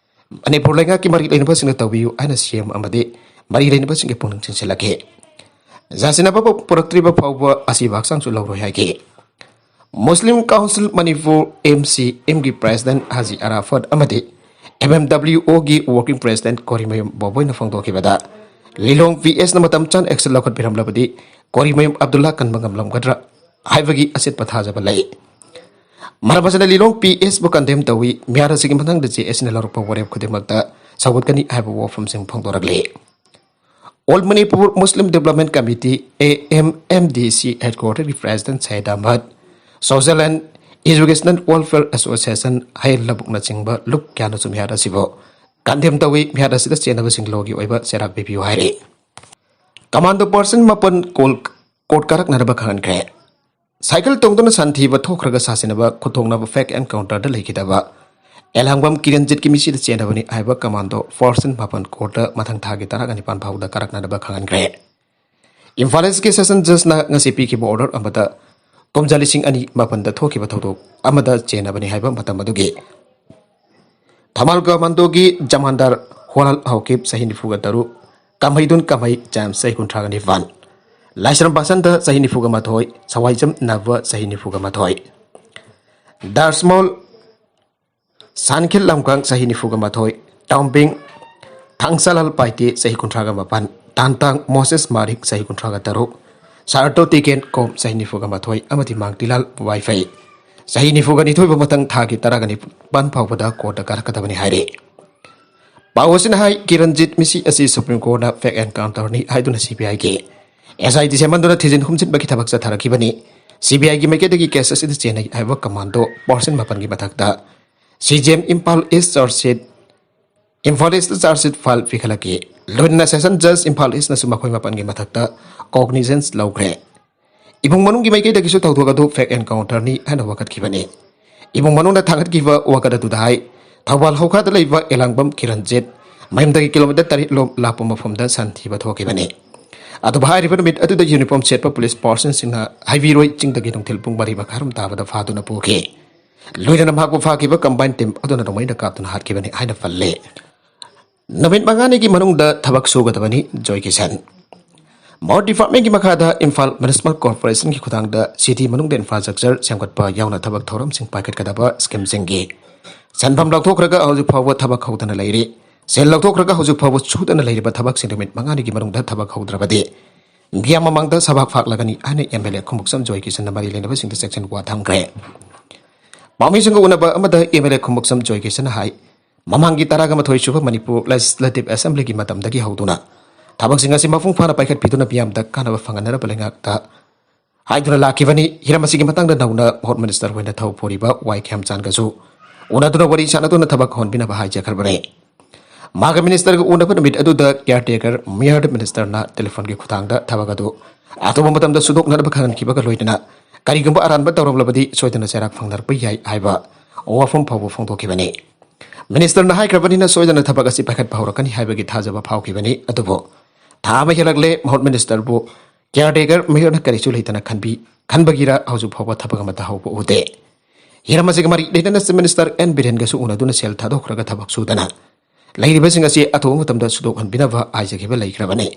ꯃꯅꯤꯄꯨꯔ ꯂꯩꯉꯥꯛꯀꯤ ꯃꯔꯤ ꯂꯩꯅꯕꯁꯤꯡꯅ ꯇꯧꯕꯤꯌꯨ ꯍꯥꯏꯅ ꯁꯤ ꯑꯦꯝ ꯑꯃꯗꯤ ꯃꯔꯤ ꯂꯩꯅꯕꯁꯤꯡꯒꯤ ꯄꯨꯛꯅꯤꯡ ꯆꯤꯡꯁꯤꯜꯂꯛꯈꯤ꯫ ꯌꯥꯁꯤꯟꯅꯕ ꯄꯨꯔꯛꯇ꯭ꯔꯤꯕ ꯐꯥꯎꯕ ꯑꯁꯤꯕ ꯍꯛꯆꯥꯡꯁꯨ ꯂꯧꯔꯣꯏ ꯍꯥꯏꯈꯤ꯫ ꯃꯨꯁꯂꯤꯝ ꯀꯥꯎꯟꯁꯤꯜ ꯃꯅꯤꯄꯨꯔ, ꯑꯦꯝ ꯁꯤ ꯑꯦꯝꯒꯤ ꯄ꯭ꯔꯦꯁꯤꯗꯦꯟꯠ ꯍꯥꯖꯤ ꯑꯔꯥꯐꯠ ꯑꯃꯗꯤ ꯑꯦꯝ ꯑꯦꯝ ꯗꯕ꯭ꯂꯤꯎ ꯑꯣꯒꯤ ꯋꯥꯔꯀꯤꯡ ꯄ꯭ꯔꯦꯁꯤꯗꯦꯟꯠ ꯀꯣꯔꯤꯃꯌꯨꯝ ꯕꯣꯕꯣꯏꯅ ꯐꯣꯡꯗꯣꯛꯈꯤꯕꯗ, ꯂꯤꯂꯣꯡ ꯄꯤ ꯑꯦꯁꯅ ꯃꯇꯝ ꯆꯥꯅ ꯑꯦꯛꯁꯟ ꯂꯧꯈꯠꯄꯤꯔꯝꯂꯕꯗꯤ ꯀꯣꯔꯤꯃꯌꯨꯝ ꯑꯕꯗꯨꯜꯂꯥ ꯀꯟꯕ ꯉꯝꯂꯝꯒꯗ꯭ꯔꯥ ꯍꯥꯏꯕꯒꯤ ꯑꯆꯦꯠꯄ ꯊꯥꯖꯕ ꯂꯩ꯫ ꯃꯔꯝ ꯑꯁꯤꯅ ꯂꯤꯂꯣꯡ ꯄꯤ ꯑꯦꯁꯄꯨ ꯀꯟꯗꯦꯝ ꯇꯧꯏ꯫ ꯃꯤꯍꯥꯠ ꯑꯁꯤꯒꯤ ꯃꯊꯪꯗ ꯖꯦ ꯑꯦꯁꯅ ꯂꯧꯔꯛꯄ ꯋꯥꯔꯦꯞ ꯈꯨꯗꯤꯡꯃꯛꯇ ꯁꯧꯒꯠꯀꯅꯤ ꯍꯥꯏꯕ ꯋꯥꯐꯝꯁꯤꯡ ꯐꯣꯡꯗꯣꯔꯛꯂꯤ꯫ All Manipur Muslim development committee, A M M D C, ꯍꯦꯗꯀ꯭ꯋꯥꯇꯔꯒꯤ president Syed Ahmad, social and educational welfare association, ꯍꯌꯦꯜ ꯂꯕꯨꯛꯅꯆꯤꯡꯕ ꯂꯨꯞ ꯀꯌꯥꯅꯁꯨ ꯃꯤꯍꯥꯠ ꯑꯁꯤꯕꯨ ꯀꯟꯗꯦꯝ ꯇꯧꯏ꯫ ꯃꯤꯍꯥꯠ ꯑꯁꯤꯗ ꯆꯦꯟꯅꯕꯁꯤꯡ ꯂꯣꯒꯤ ꯑꯣꯏꯕ ꯆꯩꯔꯥꯛ ꯄꯤꯕꯤꯌꯨ ꯍꯥꯏꯔꯤ꯫ ꯀꯃꯥꯟꯗꯣ ꯄꯥꯔꯁꯟ ꯃꯥꯄꯟ ꯀꯣꯜ-, ꯀꯣꯔꯠ ꯀꯥꯔꯛꯅꯅꯕ ꯈꯪꯍꯟꯈ꯭ꯔꯦ꯫ ꯁꯥꯏꯀꯜ ꯇꯣꯡꯗꯨꯅ ꯁꯟ ꯊꯤꯕ ꯊꯣꯛꯈ꯭ꯔꯒ ꯁꯥꯁꯤꯟꯅꯕ ꯈꯨꯠꯊꯣꯛꯅꯕ ꯐꯦꯛ ꯑꯦꯟꯀꯥꯎꯟꯇꯔꯗ ꯂꯩꯈꯤꯗꯕ ꯑꯦꯂꯥꯡꯕꯝ ꯀꯤꯔꯟꯖꯤꯠꯀꯤ ꯃꯤꯁꯤꯗ ꯆꯦꯟꯅꯕꯅꯤ ꯍꯥꯏꯕ ꯀꯃꯥꯟꯗꯣ ꯐꯣꯔꯁꯟ ꯃꯥꯄꯟ ꯀꯣꯔꯠꯇ ꯃꯊꯪ ꯊꯥꯒꯤ ꯇꯔꯥꯒ ꯅꯤꯄꯥꯟ ꯐꯥꯎꯕꯗ ꯀꯥꯔꯛꯅꯅꯕ ꯈꯪꯍꯟꯈ꯭ꯔꯦ꯫ ꯏꯝꯐꯥꯜ ꯏꯁꯀꯤ ꯁꯦꯁꯟ ꯖꯖꯅ ꯉꯁꯤ ꯄꯤꯈꯤꯕ ꯑꯣꯔꯗꯔ ꯑꯃꯗ ꯀꯨꯝꯖꯥ ꯂꯤꯁꯤꯡ ꯑꯅꯤ ꯃꯥꯄꯟꯗ ꯊꯣꯛꯈꯤꯕ ꯊꯧꯗꯣꯛ ꯑꯃꯗ ꯆꯦꯟꯅꯕꯅꯤ ꯍꯥꯏꯕ ꯃꯇꯝ ꯑꯗꯨꯒꯤ ꯊꯧꯕꯥꯜ ꯀꯃꯥꯟꯗꯣꯒꯤ ꯖꯃꯥꯟꯗꯥꯔ ꯍꯣꯂꯥꯜ ꯍꯥꯎꯀꯤꯞ ꯆꯍꯤ ꯅꯤꯐꯨꯒ ꯇꯔꯨꯛ, ꯀꯥꯃꯩꯗꯨꯟ ꯀꯥꯃꯩ ꯖꯦꯝꯁ ꯆꯍꯤ ꯀꯨꯟꯊ꯭ꯔꯥꯒ ꯅꯤꯄꯥꯟ, ꯂꯥꯏꯁ꯭ꯔꯝ ꯕꯁꯟꯇ ꯆꯍꯤ ꯅꯤꯐꯨꯒ ꯃꯥꯊꯣꯏ, ꯁꯋꯥꯏꯖꯝ ꯅꯕ ꯆꯍꯤ ꯅꯤꯐꯨꯒ ꯃꯥꯊꯣꯏ, ꯗꯥꯔꯁꯃꯣꯜ ꯁꯥꯟꯈꯤꯜ ꯂꯝꯀꯥꯡ ꯆꯍꯤ ꯅꯤꯐꯨꯒ ꯃꯥꯊꯣꯏ, ꯇꯥꯎꯝꯕꯤꯡ ꯊꯥꯡꯁꯥꯂꯥꯜ ꯄꯥꯏꯇꯦ ꯆꯍꯤ ꯀꯨꯟꯊ꯭ꯔꯥꯒ ꯃꯥꯄꯟ, ꯇꯥꯟꯇꯥꯡ ꯃꯣꯁꯦꯁ ꯃꯥꯔꯤꯛ ꯆꯍꯤ ꯀꯨꯟꯊ꯭ꯔꯥꯒ ꯇꯔꯨꯛ, ꯁꯥꯔꯇꯣ ꯇꯤꯀꯦꯟ ꯀꯣꯝ ꯆꯍꯤ ꯅꯤꯐꯨꯒ ꯃꯥꯊꯣꯏ ꯑꯃꯗꯤ ꯃꯥꯡꯇꯤꯂꯥꯜ ꯋꯥꯏꯐꯩ ꯆꯍꯤ ꯅꯤꯐꯨꯒ ꯅꯤꯊꯣꯏꯕꯨ ꯃꯊꯪ ꯊꯥꯒꯤ ꯇꯔꯥꯒ ꯅꯤꯄꯥꯟ ꯐꯥꯎꯕꯗ ꯀꯣꯔꯠꯇ ꯀꯥꯔꯛꯀꯗꯕꯅꯤ ꯍꯥꯏꯔꯤ꯫ ꯄꯥꯎ ꯑꯁꯤꯅ ꯍꯥꯏ, ꯀꯤꯔꯟꯖꯤꯠ ꯃꯤꯁꯤ ꯑꯁꯤ ꯁꯨꯄ꯭ꯔꯤꯝ ꯀꯣꯔꯠꯅ ꯐꯦꯛ ꯑꯦꯟꯀꯥꯎꯟꯇꯔꯅꯤ ꯍꯥꯏꯗꯨꯅ ꯁꯤ ꯕꯤ ꯑꯥꯏꯒꯤ ꯑꯦꯁ ꯑꯥꯏ ꯇꯤ ꯁꯦꯝꯍꯟꯗꯨꯅ ꯊꯤꯖꯤꯟ ꯍꯨꯝꯖꯤꯟꯕꯒꯤ ꯊꯕꯛ ꯆꯠꯊꯔꯛꯈꯤꯕꯅꯤ꯫ ꯁꯤ ꯕꯤ ꯑꯥꯏꯒꯤ ꯃꯥꯏꯀꯩꯗꯒꯤ ꯀꯦꯁ ꯑꯁꯤꯗ ꯆꯦꯟꯅꯩ ꯍꯥꯏꯕ ꯀꯃꯥꯟꯗꯣ ꯄꯥꯔꯁꯟ ꯃꯥꯄꯟꯒꯤ ꯃꯊꯛꯇ ꯁꯤ ꯖꯤ ꯑꯦꯝ ꯏꯝꯐꯥꯜ ꯏꯁ ꯆꯥꯔꯖ ꯁꯤꯠ, ꯏꯝꯐꯥꯜ ꯏꯁꯇ ꯆꯥꯔꯖ ꯁꯤꯠ ꯐꯥꯏꯜ ꯄꯤꯈꯠꯂꯛꯈꯤ꯫ ꯂꯣꯏꯅꯅ ꯁꯦꯁꯟ ꯖꯖ ꯏꯝꯐꯥꯜ ꯏꯁꯅꯁꯨ ꯃꯈꯣꯏ ꯃꯥꯄꯟꯒꯤ ꯃꯊꯛꯇ ꯀꯣꯒꯅꯤꯖꯦꯟꯁ ꯂꯧꯈ꯭ꯔꯦ꯫ ꯏꯃꯨꯡ ꯃꯅꯨꯡꯒꯤ ꯃꯥꯏꯀꯩꯗꯒꯤꯁꯨ ꯊꯧꯗꯣꯛ ꯑꯗꯨ ꯐꯦꯛ ꯑꯦꯟꯀꯥꯎꯟꯇꯔꯅꯤ ꯍꯥꯏꯅ ꯋꯥꯀꯠꯈꯤꯕꯅꯤ꯫ ꯏꯃꯨꯡ ꯃꯅꯨꯡꯅ ꯊꯥꯡꯒꯠꯈꯤꯕ ꯋꯥꯀꯠ ꯑꯗꯨꯗ ꯍꯥꯏ, ꯊꯧꯕꯥꯜ ꯍꯧꯈꯥꯗ ꯂꯩꯕ ꯑꯦꯂꯥꯡꯕꯝ ꯀꯤꯔꯟꯖꯤꯠ ꯃꯌꯨꯝꯗꯒꯤ ꯀꯤꯂꯣꯃꯤꯇꯔ ꯇꯔꯦꯠ ꯂꯣꯝ ꯂꯥꯞꯄ ꯃꯐꯝꯗ ꯁꯟ ꯊꯤꯕ ꯊꯣꯛꯈꯤꯕꯅꯤ꯫ ꯑꯗꯨꯕꯨ ꯍꯥꯏꯔꯤꯕ ꯅꯨꯃꯤꯠ ꯑꯗꯨꯗ ꯌꯨꯅꯤꯐꯣꯔꯝ ꯁꯦꯠꯄ ꯄꯨꯂꯤꯁ ꯄꯥꯔꯁꯟꯁꯤꯡꯅ ꯍꯥꯏꯕꯤꯔꯣꯏ ꯆꯤꯡꯗꯒꯤ ꯅꯨꯡꯊꯤꯜ ꯄꯨꯡ ꯃꯔꯤ ꯃꯈꯥꯏꯔꯣꯝ ꯇꯥꯕꯗ ꯐꯥꯗꯨꯅ ꯄꯨꯈꯤ꯫ ꯂꯣꯏꯅꯅ ꯃꯍꯥꯛꯄꯨ ꯐꯥꯈꯤꯕ ꯀꯝꯕꯥꯏꯟ ꯇꯤꯝ ꯑꯗꯨꯅ ꯅꯣꯡꯃꯩꯅ ꯀꯥꯞꯇꯨꯅ ꯍꯥꯠꯈꯤꯕꯅꯤ ꯍꯥꯏꯅ ꯄꯜꯂꯤ꯫ ꯅꯨꯃꯤꯠ ꯃꯉꯥꯅꯤꯒꯤ ꯃꯅꯨꯡꯗ ꯊꯕꯛ ꯁꯨꯒꯗꯕꯅꯤ ꯖꯣꯏ ꯀꯤꯁꯟ꯫ ꯃꯍꯨꯠ ꯗꯤꯄꯥꯔꯠꯃꯦꯟꯒꯤ ꯃꯈꯥꯗ ꯏꯝꯐꯥꯜ ꯃ꯭ꯌꯨꯅꯤꯁꯤꯄꯥꯜ ꯀꯣꯔꯄꯣꯔꯦꯁꯟꯒꯤ ꯈꯨꯊꯥꯡꯗ ꯁꯤꯇꯤ ꯃꯅꯨꯡꯗ ꯏꯟꯐ꯭ꯔꯥꯁ꯭ꯇ꯭ꯔꯛꯆꯔ ꯁꯦꯝꯒꯠꯄ ꯌꯥꯎꯅ ꯊꯕꯛ ꯊꯧꯔꯝꯁꯤꯡ ꯄꯥꯏꯈꯠꯀꯗꯕ ꯁ꯭ꯀꯤꯝꯁꯤꯡꯒꯤ ꯁꯦꯟꯐꯝ ꯂꯧꯊꯣꯛꯈ꯭ꯔꯒ ꯍꯧꯖꯤꯛ ꯐꯥꯎꯕ ꯊꯕꯛ ꯍꯧꯗꯅ ꯂꯩꯔꯤ꯫ ꯁꯦꯜ ꯂꯧꯊꯣꯛꯈ꯭ꯔꯒ ꯍꯧꯖꯤꯛ ꯐꯥꯎꯕ ꯁꯨꯗꯅ ꯂꯩꯔꯤꯕ ꯊꯕꯛꯁꯤꯡ ꯅꯨꯃꯤꯠ ꯃꯉꯥꯅꯤꯒꯤ ꯃꯅꯨꯡꯗ ꯊꯕꯛ ꯍꯧꯗ꯭ꯔꯕꯗꯤ ꯃꯤꯌꯥꯝ ꯃꯃꯥꯡꯗ ꯁꯚꯥ ꯐꯥꯛꯂꯒꯅꯤ ꯍꯥꯏꯅ ꯑꯦꯝ ꯑꯦꯜ ꯑꯦ ꯈꯨꯃꯨꯛꯁꯝ ꯖꯣꯏ ꯀꯤꯁꯟꯅ ꯃꯔꯤ ꯂꯩꯅꯕꯁꯤꯡꯗ ꯆꯦꯛꯁꯤꯟ ꯋꯥ ꯊꯝꯈ꯭ꯔꯦ꯫ ꯄꯥꯎꯃꯤꯁꯤꯡꯒ ꯎꯅꯕ ꯑꯃꯗ ꯑꯦꯝ ꯑꯦꯜ ꯑꯦ ꯈꯨꯃꯨꯛꯁꯝ ꯖꯣꯏ ꯀꯤꯁꯟꯅ ꯍꯥꯏ, ꯃꯃꯥꯡꯒꯤ ꯇꯔꯥꯒ ꯃꯥꯊꯣꯏ ꯁꯨꯕ ꯃꯅꯤꯄꯨꯔ ꯂꯦꯖꯤꯁꯂꯦꯇꯤꯚ ꯑꯦꯁꯦꯝꯕ꯭ꯂꯤꯒꯤ ꯃꯇꯝꯗꯒꯤ ꯍꯧꯗꯨꯅ ꯊꯕꯛꯁꯤꯡ ꯑꯁꯤ ꯃꯄꯨꯡ ꯐꯥꯅ ꯄꯥꯏꯈꯠꯄꯤꯗꯨꯅ ꯃꯤꯌꯥꯝꯗ ꯀꯥꯟꯅꯕ ꯐꯪꯍꯟꯅꯅꯕ ꯂꯩꯉꯥꯛꯇ ꯍꯥꯏꯗꯨꯅ ꯂꯥꯛꯈꯤꯕꯅꯤ꯫ ꯍꯤꯔꯝ ꯑꯁꯤꯒꯤ ꯃꯇꯥꯡꯗ ꯅꯧꯅ ꯃꯍꯨꯠ ꯃꯤꯅꯤꯁꯇꯔ ꯑꯣꯏꯅ ꯊꯧ ꯄꯨꯔꯤꯕ ꯋꯥꯏ ꯈꯦꯝꯆꯥꯟꯒꯁꯨ ꯎꯅꯗꯨꯅ ꯋꯥꯔꯤ ꯁꯥꯟꯅꯗꯨꯅ ꯊꯕꯛ ꯍꯧꯍꯟꯕꯤꯅꯕ ꯍꯥꯏꯖꯈ꯭ꯔꯕꯅꯤ꯫ ꯃꯥꯒ ꯃꯤꯅꯤꯁꯇꯔꯒ ꯎꯅꯕ ꯅꯨꯃꯤꯠ ꯑꯗꯨꯗ ꯀꯤꯌꯥꯔꯇꯦꯀꯔ ꯃꯦꯌꯔ ꯃꯤꯅꯤꯁꯇꯔꯅ ꯇꯦꯂꯤꯐꯣꯟꯒꯤ ꯈꯨꯊꯥꯡꯗ ꯊꯕꯛ ꯑꯗꯨ ꯑꯊꯨꯕ ꯃꯇꯝꯗ ꯁꯨꯗꯣꯛꯅꯅꯕ ꯈꯪꯍꯟꯈꯤꯕꯒ ꯂꯣꯏꯅꯅ ꯀꯔꯤꯒꯨꯝꯕ ꯑꯔꯥꯟꯕ ꯇꯧꯔꯝꯂꯕꯗꯤ ꯁꯣꯏꯗꯅ ꯆꯩꯔꯥꯛ ꯐꯪꯅꯔꯛꯄ ꯌꯥꯏ ꯍꯥꯏꯕ ꯋꯥꯐꯝ ꯐꯥꯎꯕ ꯐꯣꯡꯗꯣꯛꯈꯤꯕꯅꯤ꯫ ꯃꯤꯅꯤꯁꯇꯔꯅ ꯍꯥꯏꯈ꯭ꯔꯕꯅꯤꯅ ꯁꯣꯏꯗꯅ ꯊꯕꯛ ꯑꯁꯤ ꯄꯥꯏꯈꯠꯄ ꯍꯧꯔꯛꯀꯅꯤ ꯍꯥꯏꯕꯒꯤ ꯊꯥꯖꯕ ꯐꯥꯎꯈꯤꯕꯅꯤ꯫ ꯑꯗꯨꯕꯨ ꯊꯥ ꯑꯃ ꯍꯦꯜꯂꯛꯂꯦ, ꯃꯍꯨꯠ ꯃꯤꯅꯤꯁꯇꯔꯕꯨ ꯀꯤꯌꯥꯔꯇꯦꯀꯔ ꯃꯦꯌꯔꯅ ꯀꯔꯤꯁꯨ ꯂꯩꯇꯅ ꯈꯟꯕꯤ ꯈꯟꯕꯒꯤꯔ ꯍꯧꯖꯤꯛ ꯐꯥꯎꯕ ꯊꯕꯛ ꯑꯃꯠꯇ ꯍꯧꯕ ꯎꯗꯦ꯫ ꯍꯤꯔꯝ ꯑꯁꯤꯒ ꯃꯔꯤ ꯂꯩꯅꯅ ꯆꯤꯐ ꯃꯤꯅꯤꯁꯇꯔ ꯑꯦꯟ ꯕꯤꯔꯦꯟꯒꯁꯨ ꯎꯅꯗꯨꯅ ꯁꯦꯜ ꯊꯥꯗꯣꯛꯈ꯭ꯔꯒ ꯊꯕꯛ ꯁꯨꯗꯅ ꯂꯩꯔꯤꯕꯁꯤꯡ ꯑꯁꯤ ꯑꯊꯨꯕ ꯃꯇꯝꯗ ꯁꯨꯗꯣꯛꯍꯟꯕꯤꯅꯕ ꯍꯥꯏꯖꯈꯤꯕ ꯂꯩꯈ꯭ꯔꯕꯅꯤ꯫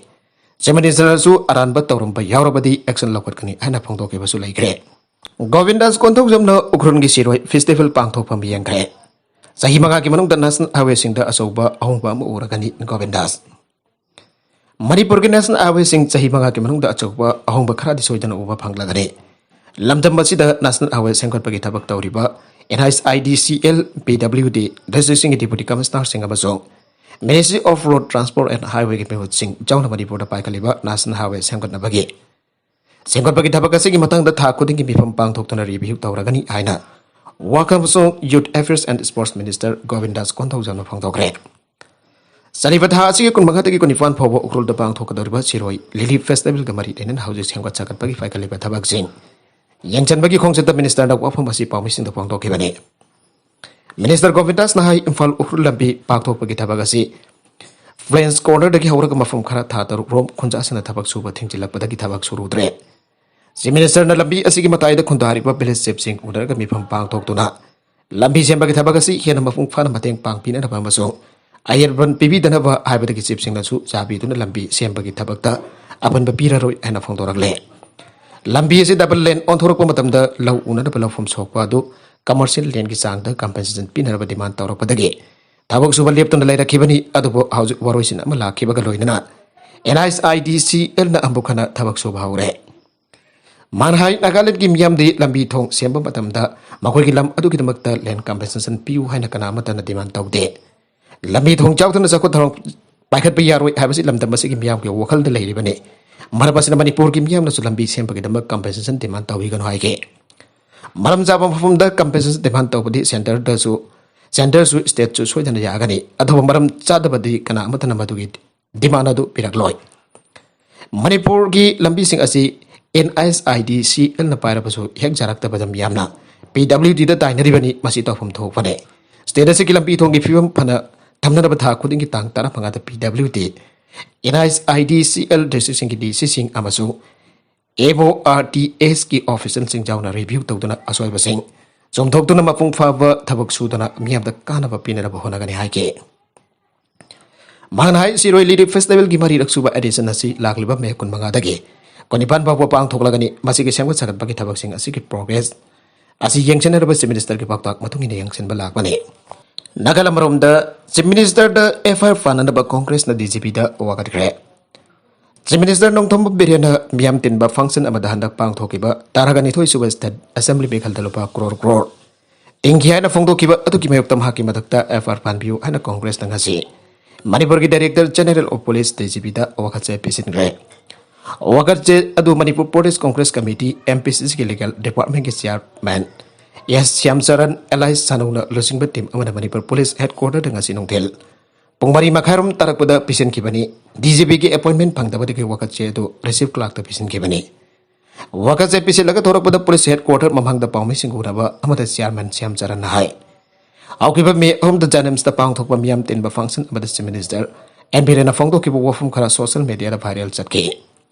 ꯆꯤꯐ ꯃꯤꯅꯤꯁꯇꯔꯅꯁꯨ ꯑꯔꯥꯟꯕ ꯇꯧꯔꯝꯕ ꯌꯥꯎꯔꯕꯗꯤ ꯑꯦꯛꯁꯟ ꯂꯧꯈꯠꯀꯅꯤ ꯍꯥꯏꯅ ꯐꯣꯡꯗꯣꯛꯈꯤꯕꯁꯨ ꯂꯩꯈ꯭ꯔꯦ꯫ ꯒꯣꯕꯤꯟꯗꯥꯁ ꯀꯣꯟꯊꯧꯖꯝꯅ ꯎꯈ꯭ꯔꯨꯜꯒꯤ ꯁꯤꯔꯣꯏ ꯐꯦꯁꯇꯤꯚꯦꯜ ꯄꯥꯡꯊꯣꯛꯐꯝ ꯌꯦꯡꯈ꯭ꯔꯦ꯫ ꯆꯍꯤ ꯃꯉꯥꯒꯤ ꯃꯅꯨꯡꯗ ꯅꯦꯁꯅꯦꯜ ꯍꯥꯏꯋꯦꯁꯤꯡꯗ ꯑꯆꯧꯕ ꯑꯍꯣꯡꯕ ꯑꯃ ꯎꯔꯒꯅꯤ ꯒꯣꯕꯤꯟꯗꯥꯁ꯫ ꯃꯅꯤꯄꯨꯔꯒꯤ ꯅꯦꯁꯅꯦꯜ ꯍꯥꯏꯋꯦꯁꯤꯡ ꯆꯍꯤ ꯃꯉꯥꯒꯤ ꯃꯅꯨꯡꯗ ꯑꯆꯧꯕ ꯑꯍꯣꯡꯕ ꯈꯔꯗꯤ ꯁꯣꯏꯗꯅ ꯎꯕ ꯐꯪꯂꯒꯅꯤ꯫ ꯂꯝꯗꯝ ꯑꯁꯤꯗ ꯅꯦꯁꯅꯦꯜ ꯍꯥꯏꯋꯦ ꯁꯦꯝꯒꯠꯄꯒꯤ ꯊꯕꯛ ꯇꯧꯔꯤꯕ and I I D C L, P W D, ꯗꯤꯁꯇ꯭ꯔꯤꯛꯁꯤꯡꯒꯤ ꯗꯤꯄꯨꯇꯤ ꯀꯃꯤꯁꯅꯔꯁꯤꯡ ꯑꯃꯁꯨꯡ ministry of road transport and ꯍꯥꯏꯋꯦꯒꯤ ꯃꯤꯍꯨꯠꯁꯤꯡ ꯌꯥꯎꯅ ꯃꯅꯤꯄꯨꯔꯗ ꯄꯥꯏꯈꯠꯂꯤꯕ ꯅꯦꯁꯅꯦꯜ ꯍꯥꯏꯋꯦ ꯁꯦꯝꯒꯠꯅꯕꯒꯤ ꯁꯦꯝꯒꯠꯄꯒꯤ ꯊꯕꯛ ꯑꯁꯤꯒꯤ ꯃꯇꯥꯡꯗ ꯊꯥ ꯈꯨꯗꯤꯡꯒꯤ ꯃꯤꯐꯝ ꯄꯥꯡꯊꯣꯛꯇꯨꯅ ꯔꯤꯚꯤꯌꯨ ꯇꯧꯔꯒꯅꯤ ꯍꯥꯏꯅ ꯋꯥꯈꯜ ꯑꯃꯁꯨꯡ ꯌꯨꯠ ꯑꯦꯐꯤꯌꯔꯁ ꯑꯦꯟ ꯁ꯭ꯄꯣꯔꯠꯁ ꯃꯤꯅꯤꯁꯇꯔ ꯒꯣꯕꯤꯟꯗꯥꯁ ꯀꯣꯟꯊꯧꯖꯝꯅ ꯐꯣꯡꯗꯣꯛꯈ꯭ꯔꯦ꯫ ꯆꯠꯂꯤꯕ ꯊꯥ ꯑꯁꯤꯒꯤ ꯀꯨꯟꯃꯉꯥꯗꯒꯤ ꯀꯨꯟꯅꯤꯄꯥꯟ ꯐꯥꯎꯕ ꯎꯈ꯭ꯔꯨꯜꯗ ꯄꯥꯡꯊꯣꯛꯀꯗꯧꯔꯤꯕ ꯁꯤꯔꯣꯏ ꯂꯤꯂꯤ ꯐꯦꯁꯇꯤꯚꯦꯜꯒ ꯃꯔꯤ ꯂꯩꯅꯅ ꯍꯧꯖꯤꯛ ꯁꯦꯝꯒꯠ ꯁꯥꯒꯠꯄꯒꯤ ꯄꯥꯏꯈꯠꯂꯤꯕ ꯊꯕꯛꯁꯤꯡ ꯌꯦꯡꯁꯤꯟꯕꯒꯤ ꯈꯣꯡꯆꯠꯇ ꯃꯤꯅꯤꯁꯇꯔꯅ ꯋꯥꯐꯝ ꯑꯁꯤ ꯄꯥꯎꯃꯤꯁꯤꯡꯗ ꯐꯣꯡꯗꯣꯛꯈꯤꯕꯅꯤ꯫ ꯃꯤꯅꯤꯁꯇꯔ ꯒꯣꯕꯤꯟꯗꯥꯁꯅ ꯍꯥꯏ, ꯏꯝꯐꯥꯜ ꯎꯈ꯭ꯔꯨꯜ ꯂꯝꯕꯤ ꯄꯥꯡꯊꯣꯛꯄꯒꯤ ꯊꯕꯛ ꯑꯁꯤ ꯐ꯭ꯔꯦꯟꯁ ꯀꯣꯔꯅꯔꯗꯒꯤ ꯍꯧꯔꯒ ꯃꯐꯝ ꯈꯔ ꯊꯥ ꯇꯔꯨꯛ ꯔꯣꯝ ꯈꯨꯟꯖꯥꯁꯤꯡꯅ ꯊꯕꯛ ꯁꯨꯕ ꯊꯤꯡꯖꯤꯜꯂꯛꯄꯗꯒꯤ ꯊꯕꯛ ꯁꯨꯔꯨꯗ꯭ꯔꯦ꯫ ꯆꯤꯐ ꯃꯤꯅꯤꯁꯇꯔꯅ ꯂꯝꯕꯤ ꯑꯁꯤꯒꯤ ꯃꯇꯥꯏꯗ ꯈꯨꯟꯗꯥꯔꯤꯕ ꯚꯤꯂꯦꯖ ꯆꯤꯐꯁꯤꯡ ꯎꯅꯔꯒ ꯃꯤꯐꯝ ꯄꯥꯡꯊꯣꯛꯇꯨꯅ ꯂꯝꯕꯤ ꯁꯦꯝꯕꯒꯤ ꯊꯕꯛ ꯑꯁꯤ ꯍꯦꯟꯅ ꯃꯄꯨꯡ ꯐꯥꯅ ꯃꯇꯦꯡ ꯄꯥꯡꯕꯤꯅꯅꯕ ꯑꯃꯁꯨꯡ ꯑꯌꯦꯠꯄ ꯄꯤꯕꯤꯗꯅꯕ ꯍꯥꯏꯕꯗꯒꯤ ꯆꯤꯐꯁꯤꯡꯅꯁꯨ ꯆꯥꯕꯤꯗꯨꯅ ꯂꯝꯕꯤ ꯁꯦꯝꯕꯒꯤ ꯊꯕꯛꯇ ꯑꯄꯟꯕ ꯄꯤꯔꯔꯣꯏ ꯍꯥꯏꯅ ꯐꯣꯡꯗꯣꯔꯛꯂꯦ꯫ ꯂꯝꯕꯤ ꯑꯁꯤ ꯗꯕꯜ ꯂꯦꯟ ꯑꯣꯟꯊꯣꯔꯛꯄ ꯃꯇꯝꯗ ꯂꯧ ꯎꯅꯅꯕ ꯂꯧꯐꯝ ꯁꯣꯛꯄ ꯑꯗꯨ ꯀꯃꯔꯁꯤꯌꯦꯜ ꯂꯦꯟꯒꯤ ꯆꯥꯡꯗ ꯀꯝꯄꯦꯟꯁꯦꯁꯟ ꯄꯤꯅꯅꯕ ꯗꯤꯃꯥꯟ ꯇꯧꯔꯛꯄꯗꯒꯤ ꯊꯕꯛ ꯁꯨꯕ ꯂꯦꯞꯇꯨꯅ ꯂꯩꯔꯛꯈꯤꯕꯅꯤ꯫ ꯑꯗꯨꯕꯨ ꯍꯧꯖꯤꯛ ꯋꯥꯔꯣꯏꯁꯤꯟ ꯑꯃ ꯂꯥꯛꯈꯤꯕꯒ ꯂꯣꯏꯅꯅ and I S I D ꯁꯤ ꯑꯦꯜꯅ ꯑꯃꯨꯛ ꯍꯟꯅ ꯊꯕꯛ ꯁꯨꯕ ꯍꯧꯔꯦ꯫ ꯃꯥꯅ ꯍꯥꯏ, ꯅꯥꯒꯥꯂꯦꯟꯗꯒꯤ ꯃꯤꯌꯥꯝꯗꯤ ꯂꯝꯕꯤ ꯊꯣꯡ ꯁꯦꯝꯕ ꯃꯇꯝꯗ ꯃꯈꯣꯏꯒꯤ ꯂꯝ ꯑꯗꯨꯒꯤꯗꯃꯛꯇ ꯂꯦꯟ ꯀꯝꯄꯦꯟꯁꯦꯁꯟ ꯄꯤꯌꯨ ꯍꯥꯏꯅ ꯀꯅꯥ ꯑꯃꯠꯇꯅ ꯗꯤꯃꯥꯟ ꯇꯧꯗꯦ꯫ ꯂꯝꯕꯤ ꯊꯣꯡ ꯆꯥꯎꯗꯅ ꯆꯥꯎꯈꯠ ꯊꯧꯔꯥꯡ ꯄꯥꯏꯈꯠꯄ ꯌꯥꯔꯣꯏ ꯍꯥꯏꯕꯁꯤ ꯂꯝꯗꯝ ꯑꯁꯤꯒꯤ ꯃꯤꯌꯥꯝꯒꯤ ꯋꯥꯈꯜꯗ ꯂꯩꯔꯤꯕꯅꯤ꯫ ꯃꯔꯝ ꯑꯁꯤꯅ ꯃꯅꯤꯄꯨꯔꯒꯤ ꯃꯤꯌꯥꯝꯅꯁꯨ ꯂꯝꯕꯤ ꯁꯦꯝꯕꯒꯤꯗꯃꯛ ꯀꯝꯄꯦꯟꯁꯦꯁꯟ ꯗꯤꯃꯥꯟ ꯇꯧꯕꯤꯒꯅꯨ ꯍꯥꯏꯈꯤ꯫ ꯃꯔꯝ ꯆꯥꯕ ꯃꯐꯝꯗ ꯀꯝꯄꯦꯟꯁꯦꯁꯟ ꯗꯤꯃꯥꯟ ꯇꯧꯕꯗꯤ ꯁꯦꯟꯇꯔꯗꯁꯨ, ꯁꯦꯟꯇꯔꯁꯨ ꯁ꯭ꯇꯦꯠꯁꯨ ꯁꯣꯏꯗꯅ ꯌꯥꯒꯅꯤ꯫ ꯑꯊꯨꯕ ꯃꯔꯝ ꯆꯥꯗꯕꯗꯤ ꯀꯅꯥ ꯑꯃꯠꯇꯅ ꯃꯗꯨꯒꯤ ꯗꯤꯃꯥꯟ ꯑꯗꯨ ꯄꯤꯔꯛꯂꯣꯏ꯫ ꯃꯅꯤꯄꯨꯔꯒꯤ ꯂꯝꯕꯤꯁꯤꯡ ꯑꯁꯤ and I S I D ꯁꯤ ꯑꯦꯜꯅ ꯄꯥꯏꯔꯕꯁꯨ ꯍꯦꯛ ꯌꯥꯔꯛꯇꯕꯗ ꯃꯤꯌꯥꯝꯅ ꯄꯤ ꯗꯕ꯭ꯂꯤꯎ ꯗꯤꯗ ꯇꯥꯏꯅꯔꯤꯕꯅꯤ꯫ ꯃꯁꯤ ꯇꯧꯐꯝ ꯊꯣꯛꯄꯅꯤ꯫ ꯁ꯭ꯇꯦꯠ ꯑꯁꯤꯒꯤ ꯂꯝꯕꯤ ꯊꯣꯡꯒꯤ ꯐꯤꯕꯝ ꯐꯅ ꯊꯝꯅꯅꯕ ꯊꯥ ꯈꯨꯗꯤꯡꯒꯤ ꯇꯥꯡ ꯇꯔꯥꯃꯉꯥꯗ ꯄꯤ W D, and I S I D C L ꯗꯤꯁꯇ꯭ꯔꯤꯛꯁꯤꯡꯒꯤ ꯗꯤ ꯁꯤꯁꯤꯡ ꯑꯃꯁꯨꯡ ꯑꯦꯝ ꯑꯣ ꯑꯥꯔ ꯇꯤ ꯑꯦꯁꯀꯤ ꯑꯣꯐꯤꯁꯤꯌꯦꯜꯁꯤꯡ ꯌꯥꯎꯅ ꯔꯤꯚ꯭ꯌꯨ ꯇꯧꯗꯨꯅ ꯑꯁꯣꯏꯕꯁꯤꯡ ꯆꯨꯝꯊꯣꯛꯇꯨꯅ ꯃꯄꯨꯡ ꯐꯥꯕ ꯊꯕꯛ ꯁꯨꯗꯨꯅ ꯃꯤꯌꯥꯝꯗ ꯀꯥꯟꯅꯕ ꯄꯤꯅꯅꯕ ꯍꯣꯠꯅꯒꯅꯤ ꯍꯥꯏꯈꯤ꯫ ꯃꯍꯥꯛꯅ ꯍꯥꯏ, ꯁꯤꯔꯣꯏ ꯂꯤꯂꯤ ꯐꯦꯁꯇꯤꯚꯦꯜꯒꯤ ꯃꯔꯤꯔꯛ ꯁꯨꯕ ꯑꯦꯗꯤꯁꯟ ꯑꯁꯤ ꯂꯥꯛꯂꯤꯕ ꯃꯦ ꯀꯨꯟꯃꯉꯥꯗꯒꯤ ꯀꯨꯟꯅꯤꯄꯥꯟ ꯐꯥꯎꯕ ꯄꯥꯡꯊꯣꯛꯂꯒꯅꯤ꯫ ꯃꯁꯤꯒꯤ ꯁꯦꯝꯒꯠ ꯁꯥꯒꯠꯄꯒꯤ ꯊꯕꯛꯁꯤꯡ ꯑꯁꯤꯒꯤ ꯄ꯭ꯔꯣꯒ꯭ꯔꯦꯁ ꯑꯁꯤ ꯌꯦꯡꯁꯤꯟꯅꯔꯕ ꯆꯤꯐ ꯃꯤꯅꯤꯁꯇꯔꯒꯤ ꯄꯥꯎꯇꯥꯛ ꯃꯇꯨꯡ ꯏꯟꯅ ꯌꯦꯡꯁꯤꯟꯕ ꯂꯥꯛꯄꯅꯤ꯫ ꯅꯥꯒꯥꯂꯦꯟ ꯑꯃꯔꯣꯝꯗ, ꯆꯤꯐ ꯃꯤꯅꯤꯁꯇꯔꯗ ꯑꯦꯐ ꯑꯥꯏ ꯑꯥꯔ ꯄꯥꯟꯅꯅꯕ ꯀꯣꯡꯒ꯭ꯔꯦꯁꯅ ꯗꯤ ꯖꯤ ꯄꯤꯗ ꯋꯥꯀꯠꯈ꯭ꯔꯦ꯫ ꯆꯤꯐ ꯃꯤꯅꯤꯁꯇꯔ ꯅꯣꯡꯊꯣꯝꯕꯝ ꯕꯤꯔꯦꯟꯅ ꯃꯤꯌꯥꯝ ꯇꯤꯟꯕ ꯐꯪꯁꯟ ꯑꯃꯗ ꯍꯟꯗꯛ ꯄꯥꯡꯊꯣꯛꯈꯤꯕ ꯇꯔꯥꯒ ꯅꯤꯊꯣꯏ ꯁꯨꯕ ꯁ꯭ꯇꯦꯠ ꯑꯦꯁꯦꯝꯕ꯭ꯂꯤ ꯃꯤꯈꯜꯗ ꯂꯨꯄꯥ ꯀ꯭ꯔꯣꯔ ꯀ꯭ꯔꯣꯔ ꯇꯤꯡꯈꯤ ꯍꯥꯏꯅ ꯐꯣꯡꯗꯣꯛꯈꯤꯕ ꯑꯗꯨꯒꯤ ꯃꯥꯌꯣꯛꯇ ꯃꯍꯥꯛꯀꯤ ꯃꯊꯛꯇ ꯑꯦꯐ ꯑꯥꯏ ꯑꯥꯔ ꯄꯥꯟꯕꯤꯌꯨ ꯍꯥꯏꯅ ꯀꯣꯡꯒ꯭ꯔꯦꯁꯅ ꯉꯁꯤ ꯃꯅꯤꯄꯨꯔꯒꯤ director general of police D G ꯄꯤꯗ ꯋꯥꯀꯠꯆꯦ ꯄꯤꯁꯤꯟꯈ꯭ꯔꯦ꯫ ꯋꯥꯀꯠꯆꯦ ꯑꯗꯨ Manipur Pradesh Congress committee, M P ꯁꯤ ꯁꯤꯒꯤ ꯂꯤꯒꯦꯜ ꯗꯤꯄꯥꯔꯠꯃꯦꯟꯒꯤ ꯆꯤꯌꯥꯔꯃꯦꯟ ꯑꯦꯁ ꯁ꯭ꯌꯥꯝꯆꯔꯟ ꯑꯦꯂꯥꯏꯁ ꯁꯥꯅꯧꯅ ꯂꯨꯆꯤꯡꯕ ꯇꯤꯝ ꯑꯃꯅ ꯃꯅꯤꯄꯨꯔ ꯄꯨꯂꯤꯁ ꯍꯦꯗꯀ꯭ꯋꯥꯇꯔꯗ ꯉꯁꯤ ꯅꯨꯡꯊꯤꯜ ꯄꯨꯡ ꯃꯔꯤ ꯃꯈꯥꯏꯔꯣꯝ ꯇꯥꯔꯛꯄꯗ ꯄꯤꯁꯤꯟꯈꯤꯕꯅꯤ꯫ ꯗꯤ ꯖꯤ ꯄꯤꯒꯤ ꯑꯦꯄꯣꯏꯟꯃꯦꯟ ꯐꯪꯗꯕꯗꯒꯤ ꯋꯥꯀꯠꯆꯦ ꯑꯗꯨ ꯔꯤꯁꯤꯞ ꯀ꯭ꯂꯥꯔꯛꯇ ꯄꯤꯁꯤꯟꯈꯤꯕꯅꯤ꯫ ꯋꯥꯀꯠꯆꯦ ꯄꯤꯁꯤꯜꯂꯒ ꯊꯣꯔꯛꯄꯗ ꯄꯨꯂꯤꯁ ꯍꯦꯗꯀ꯭ꯋꯥꯇꯔ ꯃꯃꯥꯡꯗ ꯄꯥꯎꯃꯤꯁꯤꯡ ꯎꯅꯕ ꯑꯃꯗ ꯆꯤꯌꯥꯔꯃꯦꯟ ꯁ꯭ꯌꯥꯝꯆꯔꯟꯅ ꯍꯥꯏ, ꯍꯧꯈꯤꯕ ꯃꯦ ꯑꯍꯨꯝꯗ ꯖꯦꯅꯤꯝꯁꯇ ꯄꯥꯡꯊꯣꯛꯄ ꯃꯤꯌꯥꯝ ꯇꯤꯟꯕ ꯐꯪꯁꯟ ꯑꯃꯗ ꯆꯤꯐ ꯃꯤꯅꯤꯁꯇꯔ ꯑꯦꯟ ꯕꯤꯔꯦꯟꯅ ꯐꯣꯡꯗꯣꯛꯈꯤꯕ ꯋꯥꯐꯝ ꯈꯔ ꯁꯣꯁꯤꯌꯦꯜ ꯃꯦꯗꯤꯌꯥꯗ ꯚꯥꯏꯔꯦꯜ ꯆꯠꯈꯤ꯫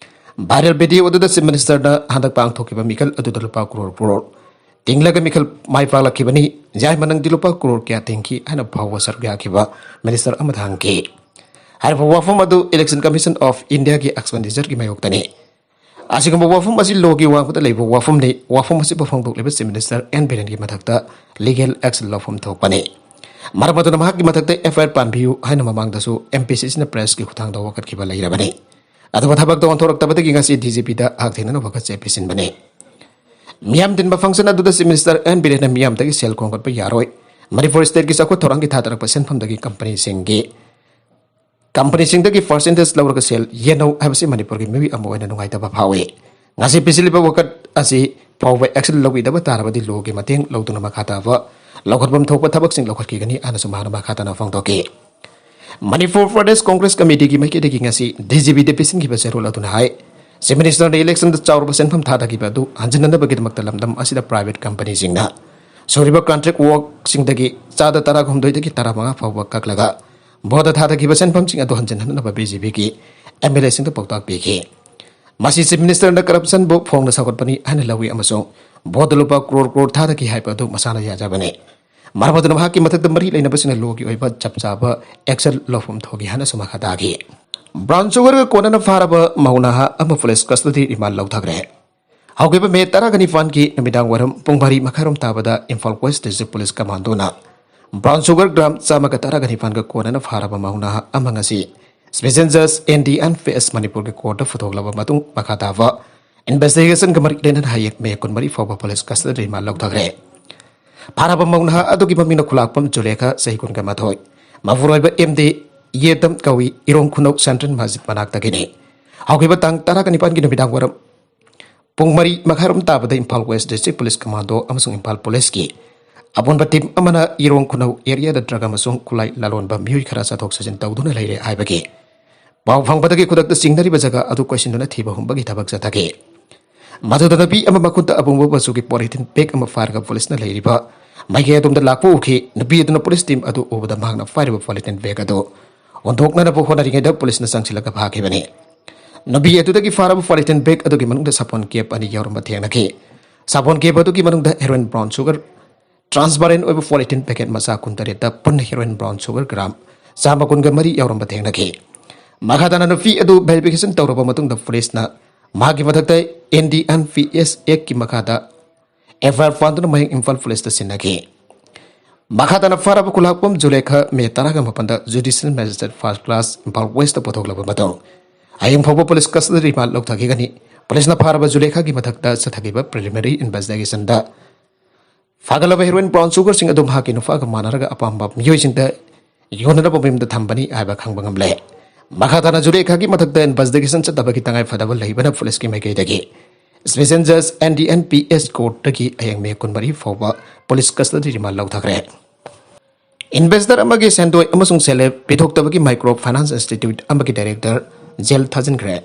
ꯚꯥꯏꯔꯦꯜ ꯚꯤꯗꯤꯑꯣ ꯑꯗꯨꯗ ꯆꯤꯐ ꯃꯤꯅꯤꯁꯇꯔꯅ ꯍꯟꯗꯛ ꯄꯥꯡꯊꯣꯛꯈꯤꯕ ꯃꯤꯈꯜ ꯑꯗꯨꯗ ꯂꯨꯄꯥ ꯀ꯭ꯔꯣꯔ ꯀ꯭ꯔꯣꯔ ꯇꯤꯡꯂꯒ ꯃꯤꯈꯜ ꯃꯥꯏ ꯄꯥꯛꯂꯛꯈꯤꯕꯅꯤ, ꯌꯥꯏꯃ ꯅꯪꯗꯤ ꯂꯨꯄꯥ ꯀ꯭ꯔꯣꯔ ꯀꯌꯥ ꯇꯤꯡꯈꯤ ꯍꯥꯏꯅ ꯐꯥꯎꯕ ꯁꯔꯨꯛ ꯌꯥꯈꯤꯕ ꯃꯤꯅꯤꯁꯇꯔ ꯑꯃꯗ ꯍꯪꯈꯤ꯫ ꯍꯥꯏꯔꯤꯕ ꯋꯥꯐꯝ ꯑꯗꯨ ꯏꯂꯦꯛꯁꯟ ꯀꯃꯤꯁꯟ ꯑꯣꯐ ꯏꯟꯗꯤꯌꯥꯒꯤ ꯑꯦꯛꯁꯄꯦꯟꯗꯤꯆꯔꯒꯤ ꯃꯥꯌꯣꯛꯇꯅꯤ꯫ ꯑꯁꯤꯒꯨꯝꯕ ꯋꯥꯐꯝ ꯑꯁꯤ ꯂꯣꯒꯤ ꯋꯥꯡꯃꯗ ꯂꯩꯕ ꯋꯥꯐꯝꯅꯤ꯫ ꯋꯥꯐꯝ ꯑꯁꯤꯕꯨ ꯐꯣꯡꯗꯣꯛꯂꯤꯕ ꯆꯤꯐ ꯃꯤꯅꯤꯁꯇꯔ ꯑꯦꯟ ꯕꯤꯔꯦꯟꯒꯤ ꯃꯊꯛꯇ ꯂꯤꯒꯦꯜ ꯑꯦꯛꯁꯟ ꯂꯧꯐꯝ ꯊꯣꯛꯄꯅꯤ꯫ ꯃꯔꯝ ꯑꯗꯨꯅ ꯃꯍꯥꯛꯀꯤ ꯃꯊꯛꯇ ꯑꯦꯐ ꯑꯥꯏ ꯑꯥꯔ ꯄꯥꯟꯕꯤꯌꯨ ꯍꯥꯏꯅ ꯃꯃꯥꯡꯗꯁꯨ ꯑꯦꯝ ꯄꯤ ꯁꯤ ꯁꯤꯅ ꯄ꯭ꯔꯦꯁꯀꯤ ꯈꯨꯠꯊꯥꯡꯗ ꯋꯥꯀꯠꯈꯤꯕ ꯂꯩꯔꯕꯅꯤ꯫ ꯑꯗꯨꯕꯨ ꯊꯕꯛꯇ ꯑꯣꯟꯊꯣꯔꯛꯇꯕꯗꯒꯤ ꯉꯁꯤ ꯗꯤ ꯖꯤ ꯄꯤꯗ ꯍꯛꯊꯦꯡꯅꯅ ꯋꯥꯀꯠꯆꯦ ꯄꯤꯁꯤꯟꯕꯅꯤ꯫ ꯃꯤꯌꯥꯝ ꯇꯤꯟꯕ ꯐꯪꯁꯟ ꯑꯗꯨꯗ ꯆꯤꯐ ꯃꯤꯅꯤꯁꯇꯔ ꯑꯦꯟ ꯕꯤꯔꯦꯟꯅ ꯃꯤꯌꯥꯝꯗꯒꯤ ꯁꯦꯜ ꯈꯣꯝꯒꯠꯄ ꯌꯥꯔꯣꯏ, ꯃꯅꯤꯄꯨꯔ ꯁ꯭ꯇꯦꯠꯀꯤ ꯆꯥꯎꯈꯠ ꯊꯧꯔꯥꯡꯒꯤ ꯊꯥꯗꯔꯛꯄ ꯁꯦꯟꯐꯝꯗꯒꯤ ꯀꯝꯄꯅꯤꯁꯤꯡꯒꯤ ꯀꯝꯄꯅꯤꯁꯤꯡꯗꯒꯤ ꯄꯥꯔꯁꯦꯟꯇꯦꯖ ꯂꯧꯔꯒ ꯁꯦꯜ ꯌꯦꯟꯅꯧ ꯍꯥꯏꯕꯁꯤ ꯃꯅꯤꯄꯨꯔꯒꯤ ꯃꯤꯑꯣꯏ ꯑꯃ ꯑꯣꯏꯅ ꯅꯨꯡꯉꯥꯏꯇꯕ ꯐꯥꯎꯏ꯫ ꯉꯁꯤ ꯄꯤꯁꯤꯜꯂꯤꯕ ꯋꯥꯀꯠ ꯑꯁꯤ ꯐꯥꯎꯕ ꯑꯦꯛꯁꯟ ꯂꯧꯕꯤꯗꯕ ꯇꯥꯔꯕꯗꯤ ꯂꯣꯒꯤ ꯃꯇꯦꯡ ꯂꯧꯗꯨꯅ ꯃꯈꯥ ꯇꯥꯕ ꯂꯧꯈꯠꯐꯝ ꯊꯣꯛꯄ ꯊꯕꯛꯁꯤꯡ ꯂꯧꯈꯠꯈꯤꯒꯅꯤ ꯍꯥꯏꯅꯁꯨ ꯃꯍꯥꯛꯅ ꯃꯈꯥ ꯇꯥꯅ ꯐꯣꯡꯗꯣꯛꯈꯤ꯫ ꯃꯅꯤꯄꯨꯔ ꯄ꯭ꯔꯗꯦꯁ ꯀꯣꯡꯒ꯭ꯔꯦꯁ ꯀꯃꯤꯇꯤꯒꯤ ꯃꯥꯏꯀꯩꯗꯒꯤ ꯉꯁꯤ ꯗꯤ ꯖꯤ ꯄꯤꯗ ꯄꯤꯁꯤꯟꯈꯤꯕ ꯆꯦꯔꯣꯜ ꯑꯗꯨꯅ ꯍꯥꯏ, ꯆꯤꯐ ꯃꯤꯅꯤꯁꯇꯔꯅ ꯏꯂꯦꯛꯁꯟꯗ ꯆꯥꯎꯔꯕ ꯁꯦꯟꯐꯝ ꯊꯥꯗꯈꯤꯕ ꯑꯗꯨ ꯍꯟꯖꯤꯟꯅꯅꯕꯒꯤꯗꯃꯛꯇ ꯂꯝꯗꯝ ꯑꯁꯤꯗ ꯄ꯭ꯔꯥꯏꯚꯦꯠ ꯀꯝꯄꯅꯤꯁꯤꯡꯅ ꯁꯨꯔꯤꯕ ꯀꯟꯇ꯭ꯔꯦꯛ ꯋꯥꯔꯛꯁꯤꯡꯗꯒꯤ ꯆꯥꯗ ꯇꯔꯥꯍꯨꯝꯗꯣꯏꯗꯒꯤ ꯇꯔꯥꯃꯉꯥ ꯐꯥꯎꯕ ꯀꯛꯂꯒ ꯚꯣꯠꯇ ꯊꯥꯗꯈꯤꯕ ꯁꯦꯟꯐꯝꯁꯤꯡ ꯑꯗꯨ ꯍꯟꯖꯤꯟꯍꯟꯅꯕ ꯕꯤ ꯖꯦ ꯄꯤꯒꯤ ꯑꯦꯝ ꯑꯦꯜ ꯑꯦꯁꯤꯡꯗ ꯄꯥꯎꯇꯥꯛ ꯄꯤꯈꯤ꯫ ꯃꯁꯤ ꯆꯤꯐ ꯃꯤꯅꯤꯁꯇꯔꯅ ꯀꯔꯞꯁꯟꯕꯨ ꯐꯣꯡꯅ ꯁꯧꯒꯠꯄꯅꯤ ꯍꯥꯏꯅ ꯂꯧꯏ ꯑꯃꯁꯨꯡ ꯚꯣꯠꯇ ꯂꯨꯄꯥ ꯀ꯭ꯔꯣꯔ ꯀ꯭ꯔꯣꯔ ꯊꯥꯗꯈꯤ ꯍꯥꯏꯕ ꯑꯗꯨ ꯃꯁꯥꯅ ꯌꯥꯖꯕꯅꯤ꯫ ꯃꯔꯝ ꯑꯗꯨꯅ ꯃꯍꯥꯛꯀꯤ ꯃꯊꯛꯇ ꯃꯔꯤ ꯂꯩꯅꯕꯁꯤꯡꯅ ꯂꯣꯒꯤ ꯑꯣꯏꯕ ꯆꯞ ꯆꯥꯕ ꯑꯦꯛꯁꯟ ꯂꯧꯐꯝ ꯊꯣꯛꯏ ꯍꯥꯏꯅꯁꯨ ꯃꯈꯥ ꯇꯥꯈꯤ꯫ ꯕ꯭ꯔꯥꯎꯟ ꯁꯨꯒꯔꯒ ꯀꯣꯟꯅꯅ ꯐꯥꯔꯕ ꯃꯧ ꯅꯍꯥ ꯑꯃ ꯄꯨꯂꯤꯁ ꯀꯁꯇꯗꯤ ꯔꯤꯃꯥꯟ ꯂꯧꯊꯈ꯭ꯔꯦ꯫ ꯍꯧꯈꯤꯕ ꯃꯦ ꯇꯔꯥꯒ ꯅꯤꯄꯥꯟꯒꯤ ꯅꯨꯃꯤꯗꯥꯡ ꯋꯥꯏꯔꯝ ꯄꯨꯡ ꯃꯔꯤ ꯃꯈꯥꯏꯔꯣꯝ ꯇꯥꯕꯗ ꯏꯝꯐꯥꯜ ꯋꯦꯁ ꯗꯤꯁꯇ꯭ꯔꯤꯛ ꯄꯨꯂꯤꯁ ꯀꯃꯥꯟꯗꯣꯅ ꯕ꯭ꯔꯥꯎꯟ ꯁꯨꯒꯔ ꯒ꯭ꯔꯥꯝ ꯆꯥꯝꯃꯒ ꯇꯔꯥꯒ ꯅꯤꯄꯥꯟꯒ ꯀꯣꯟꯅꯅ ꯐꯥꯔꯕ ꯃꯧ ꯅꯍꯥ ꯑꯃ ꯉꯁꯤ ꯁ꯭ꯄꯦꯁꯦꯜ ꯖꯖ ꯑꯦꯟ ꯗꯤ ꯑꯦꯟ ꯐꯦꯁ ꯃꯅꯤꯄꯨꯔꯒꯤ ꯀꯣꯔꯠꯇ ꯄꯨꯊꯣꯛꯂꯕ ꯃꯇꯨꯡ ꯃꯈꯥ ꯇꯥꯕ ꯏꯟꯚꯦꯁꯇꯤꯒꯦꯁꯟꯒ ꯃꯔꯤ ꯂꯩꯅꯅ ꯍꯌꯦꯡ ꯃꯦ ꯀꯨꯟꯃꯔꯤ ꯐꯥꯎꯕ ꯄꯨꯂꯤꯁ ꯀꯁꯇꯗꯤ ꯔꯤꯃꯥꯟ ꯂꯧꯊꯈ꯭ꯔꯦ꯫ ꯐꯥꯔꯕ ꯃꯧ ꯅꯍꯥ ꯑꯗꯨꯒꯤ ꯃꯃꯤꯡꯅ ꯈꯨꯂꯥꯛꯄꯝ ꯖꯨꯂꯦꯈꯥ, ꯆꯍꯤ ꯀꯨꯟꯒ ꯃꯥꯊꯣꯏ, ꯃꯄꯨꯔꯣꯏꯕ ꯑꯦꯝ ꯗꯤ ꯌꯦꯇꯝ ꯀꯧꯏ, ꯏꯔꯣꯡ ꯈꯨꯅꯧ ꯁꯦꯟꯇ꯭ꯔꯦꯜ ꯃꯁꯖꯤꯗ ꯃꯅꯥꯛꯇꯒꯤꯅꯤ꯫ ꯍꯧꯈꯤꯕ ꯇꯥꯡ ꯇꯔꯥꯒ ꯅꯤꯄꯥꯟꯒꯤ ꯅꯨꯃꯤꯗꯥꯡ ꯋꯥꯏꯔꯝ ꯄꯨꯡ ꯃꯔꯤ ꯃꯈꯥꯏꯔꯣꯝ ꯇꯥꯕꯗ Imphal west district police commando ꯑꯃꯁꯨꯡ ꯏꯝꯐꯥꯜ ꯄꯨꯂꯤꯁꯀꯤ ꯑꯄꯨꯟꯕ ꯇꯤꯝ ꯑꯃꯅ ꯏꯔꯣꯡ ꯈꯨꯅꯧ ꯑꯦꯔꯤꯌꯥꯗ ꯗ꯭ꯔꯒ ꯑꯃꯁꯨꯡ ꯈꯨꯠꯂꯥꯏ ꯂꯂꯣꯟꯕ ꯃꯤꯑꯣꯏ ꯈꯔ ꯆꯠꯊꯣꯛ ꯆꯠꯁꯤꯟ ꯇꯧꯗꯨꯅ ꯂꯩꯔꯦ ꯍꯥꯏꯕꯒꯤ ꯄꯥꯎ ꯐꯪꯕꯗꯒꯤ ꯈꯨꯗꯛꯇ ꯆꯤꯡꯅꯔꯤꯕ ꯖꯒꯥ ꯑꯗꯨ ꯀꯣꯏꯁꯤꯟꯗꯨꯅ ꯊꯤꯕ ꯍꯨꯝꯕꯒꯤ ꯊꯕꯛ ꯆꯠꯊꯈꯤ꯫ ꯃꯗꯨꯗ ꯅꯨꯄꯤ ꯑꯃ ꯃꯈꯨꯠꯇ ꯑꯄꯨꯝꯕ ꯃꯆꯨꯒꯤ ꯄꯣꯂꯤꯊꯤꯟ ꯕꯦꯒ ꯑꯃ ꯄꯥꯏꯔꯒ ꯄꯨꯂꯤꯁꯅ ꯂꯩꯔꯤꯕ ꯃꯥꯏꯀꯩ ꯑꯗꯣꯝꯗ ꯂꯥꯛꯄ ꯎꯈꯤ꯫ ꯅꯨꯄꯤ ꯑꯗꯨꯅ ꯄꯨꯂꯤꯁ ꯇꯤꯝ ꯑꯗꯨ ꯎꯕꯗ ꯃꯍꯥꯛꯅ ꯄꯥꯏꯔꯤꯕ ꯄꯣꯂꯤꯊꯤꯟ ꯕꯦꯒ ꯑꯗꯨ ꯍꯨꯟꯗꯣꯛꯅꯅꯕ ꯍꯣꯠꯅꯔꯤꯉꯩꯗ ꯄꯨꯂꯤꯁꯅ ꯆꯪꯁꯤꯜꯂꯒ ꯐꯥꯈꯤꯕꯅꯤ꯫ ꯅꯨꯄꯤ ꯑꯗꯨꯗꯒꯤ ꯐꯥꯔꯕ ꯄꯣꯂꯤꯊꯤꯟ ꯕꯦꯒ ꯑꯗꯨꯒꯤ ꯃꯅꯨꯡꯗ ꯁꯥꯄꯣꯟ ꯀꯦꯞ ꯑꯅꯤ ꯌꯥꯎꯔꯝꯕ ꯊꯦꯡꯅꯈꯤ꯫ ꯁꯥꯄꯣꯟ ꯀꯦꯞ ꯑꯗꯨꯒꯤ ꯃꯅꯨꯡꯗ ꯍꯦꯔꯣꯏꯟ ꯕ꯭ꯔꯥꯎꯟ ꯁꯨꯒꯔ ꯇ꯭ꯔꯥꯟꯁꯄꯥꯔꯦꯟ ꯑꯣꯏꯕ ꯄꯣꯂꯤꯊꯤꯟ ꯄꯦꯀꯦꯠ ꯃꯆꯥ ꯀꯨꯟꯇꯔꯦꯠꯇ ꯄꯨꯟꯅ ꯍꯦꯔꯣꯏꯟ ꯕ꯭ꯔꯥꯎꯟ ꯁꯨꯒꯔ ꯒ꯭ꯔꯥꯝ ꯆꯥꯝꯃ ꯀꯨꯟꯒ ꯃꯔꯤ ꯌꯥꯎꯔꯝꯕ ꯊꯦꯡꯅꯈꯤ꯫ ꯃꯈꯥ ꯇꯥꯅ ꯅꯨꯄꯤ ꯑꯗꯨ ꯚꯦꯔꯤꯐꯤꯀꯦꯁꯟ ꯇꯧꯔꯕ ꯃꯇꯨꯡꯗ ꯄꯨꯂꯤꯁꯅ ꯃꯍꯥꯛꯀꯤ ꯃꯊꯛꯇ ꯑꯦꯟ ꯗꯤ ꯑꯦꯟ ꯄꯤ ꯑꯦꯁ ꯑꯦꯛꯀꯤ ꯃꯈꯥꯗ ꯑꯦꯐ ꯑꯥꯏ ꯑꯥꯔ ꯄꯥꯟꯗꯨꯅ ꯃꯌꯥꯡ ꯏꯝꯐꯥꯜ ꯄꯨꯂꯤꯁꯇ ꯁꯤꯟꯅꯈꯤ꯫ ꯃꯈꯥ ꯇꯥꯅ ꯐꯥꯔꯕ ꯈꯨꯂꯥꯛꯄꯝ ꯖꯨꯂꯦꯈꯥ ꯃꯦ ꯇꯔꯥꯒ ꯃꯥꯄꯟꯗ judicial magistrate first class Imphal west ꯄꯨꯊꯣꯛꯂꯕ ꯃꯇꯨꯡ ꯍꯌꯦꯡ ꯐꯥꯎꯕ ꯄꯨꯂꯤꯁ ꯀꯁꯇꯗꯤ ꯔꯤꯃꯥꯟ ꯂꯧꯊꯈꯤꯒꯅꯤ꯫ ꯄꯨꯂꯤꯁꯅ ꯐꯥꯔꯕ ꯖꯨꯂꯦꯈꯥꯒꯤ ꯃꯊꯛꯇ ꯆꯠꯊꯈꯤꯕ ꯄ꯭ꯔꯤꯂꯤꯃꯤꯅꯔꯤ ꯏꯟꯚꯦꯁꯇꯤꯒꯦꯁꯟꯗ ꯐꯥꯒꯠꯂꯕ ꯍꯦꯔꯣꯏꯟ ꯕ꯭ꯔꯥꯎꯟ ꯁꯨꯒꯔꯁꯤꯡ ꯑꯗꯨ ꯃꯍꯥꯛꯀꯤ ꯅꯨꯄꯥꯒ ꯃꯥꯟꯅꯔꯒ ꯑꯄꯥꯝꯕ ꯃꯤꯑꯣꯏꯁꯤꯡꯗ ꯌꯣꯟꯅꯅꯕ ꯃꯌꯨꯝꯗ ꯊꯝꯕꯅꯤ ꯍꯥꯏꯕ ꯈꯪꯕ ꯉꯝꯂꯦ꯫ ꯃꯈꯥ ꯇꯥꯅ ꯖꯨꯂꯦꯈꯥꯒꯤ ꯃꯊꯛꯇ ꯏꯟꯚꯦꯁꯇꯤꯒꯦꯁꯟ ꯆꯠꯇꯕꯒꯤ ꯇꯉꯥꯏ ꯐꯗꯕ ꯂꯩꯕꯅ ꯄꯨꯂꯤꯁꯀꯤ ꯃꯥꯏꯀꯩꯗꯒꯤ ꯁ꯭ꯄꯦꯁꯦꯜ ꯖꯖ N D N P S ꯀꯣꯔꯠꯇꯒꯤ ꯍꯌꯦꯡ ꯃꯦ ꯀꯨꯟꯃꯔꯤ ꯐꯥꯎꯕ ꯄꯨꯂꯤꯁ ꯀꯁꯇꯗꯤ ꯔꯤꯃꯥꯟ ꯂꯧꯊꯈ꯭ꯔꯦ꯫ ꯏꯟꯚꯦꯁꯇꯔ ꯑꯃꯒꯤ ꯁꯦꯟꯗꯣꯏ ꯑꯃꯁꯨꯡ ꯁꯦꯜꯂꯦꯞ ꯄꯤꯊꯣꯛꯇꯕꯒꯤ ꯃꯥꯏꯀ꯭ꯔꯣ ꯐꯥꯏꯅꯥꯟꯁ ꯏꯟꯁꯇꯤꯇ꯭ꯌꯨꯠ ꯑꯃꯒꯤ ꯗꯥꯏꯔꯦꯛꯇꯔ ꯖꯦꯜ ꯊꯥꯖꯤꯟꯈ꯭ꯔꯦ꯫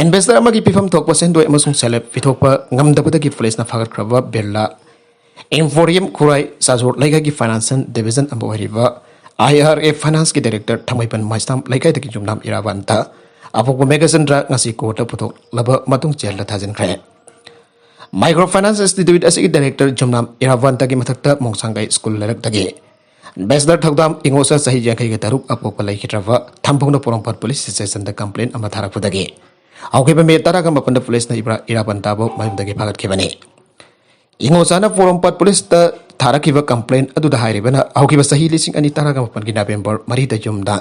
ꯏꯟꯚꯦꯁꯇꯔ ꯑꯃꯒꯤ ꯄꯤꯐꯝ ꯊꯣꯛꯄ ꯁꯦꯟꯗꯣꯏ ꯑꯃꯁꯨꯡ ꯁꯦꯜꯂꯦꯞ ꯄꯤꯊꯣꯛꯄ ꯉꯝꯗꯕꯗꯒꯤ ꯄꯨꯂꯤꯁꯅ ꯐꯥꯒꯠꯈ꯭ꯔꯕ ꯕꯤꯔꯂꯥ ꯏꯝꯄꯣꯔꯤꯌꯝ ꯈꯨꯔꯥꯏ ꯆꯥꯖꯣꯔ ꯂꯩꯀꯥꯏꯒꯤ ꯐꯥꯏꯅꯥꯟꯁꯤꯌꯦꯜ ꯗꯤꯕꯤꯖꯟ ꯑꯃ ꯑꯣꯏꯔꯤꯕ ꯑꯥꯏ ꯑꯥꯔ ꯑꯦ ꯐꯥꯏꯅꯥꯟꯁꯀꯤ ꯗꯥꯏꯔꯦꯛꯇꯔ ꯊꯥꯡꯃꯩꯕꯟ ꯃꯥꯏꯁꯅꯥꯝ ꯂꯩꯀꯥꯏꯗꯒꯤ ꯌꯨꯝꯅꯥꯝ ꯏꯔꯥꯕꯟꯇ ꯑꯄꯣꯛꯄ ꯃꯦꯘꯆꯟꯗ꯭ꯔ ꯉꯁꯤ ꯀꯣꯔꯠꯇ ꯄꯨꯊꯣꯛꯂꯕ ꯃꯇꯨꯡ ꯖꯦꯜꯗ ꯊꯥꯖꯤꯟꯈ꯭ꯔꯦ꯫ ꯃꯥꯏꯀ꯭ꯔꯣ ꯐꯥꯏꯅꯥꯟꯁ ꯏꯟꯁꯇꯤꯇ꯭ꯌꯨꯠ ꯑꯁꯤꯒꯤ ꯗꯥꯏꯔꯦꯛꯇꯔ ꯌꯨꯝꯅꯥꯝ ꯏꯔꯥꯕꯟꯇꯒꯤ ꯃꯊꯛꯇ ꯃꯣꯡꯁꯥꯡꯒꯩ ꯁ꯭ꯀꯨꯜ ꯂꯩꯔꯛꯇꯒꯤ ꯏꯟꯚꯦꯁꯇꯔ ꯊꯧꯗꯥꯝ ꯏꯉꯣꯆꯥ ꯆꯍꯤ ꯌꯥꯡꯈꯩꯒ ꯇꯔꯨꯛ ꯑꯄꯣꯛꯄ ꯂꯩꯈꯤꯗ꯭ꯔꯕ ꯊꯝꯕꯧꯅ ꯄꯣꯔꯣꯝꯄꯥꯠ ꯄꯨꯂꯤꯁ ꯁ꯭ꯇꯦꯁꯟꯗ ꯀꯝꯄ꯭ꯂꯦꯟ ꯑꯃ ꯊꯥꯔꯛꯄꯗꯒꯤ ꯍꯧꯈꯤꯕ ꯃꯦ ꯇꯔꯥꯒ ꯃꯥꯄꯟꯗ ꯄꯨꯂꯤꯁꯅ ꯏꯕ꯭ꯔꯥ ꯏꯔꯥꯕꯟꯇꯕꯨ ꯃꯌꯨꯝꯗꯒꯤ ꯐꯥꯒꯠꯈꯤꯕꯅꯤ꯫ ꯏꯉꯣꯆꯥꯅ ꯄꯣꯔꯣꯝꯄꯥꯠ ꯄꯨꯂꯤꯁꯇ ꯊꯥꯔꯛꯈꯤꯕ ꯀꯝꯄ꯭ꯂꯦꯟ ꯑꯗꯨꯗ ꯍꯥꯏꯔꯤꯕꯅ ꯍꯧꯈꯤꯕ ꯆꯍꯤ ꯂꯤꯁꯤꯡ ꯑꯅꯤ ꯇꯔꯥꯒ ꯃꯥꯄꯟꯒꯤ ꯅꯕꯦꯝꯕꯔ ꯃꯔꯤꯗ ꯌꯨꯝꯗ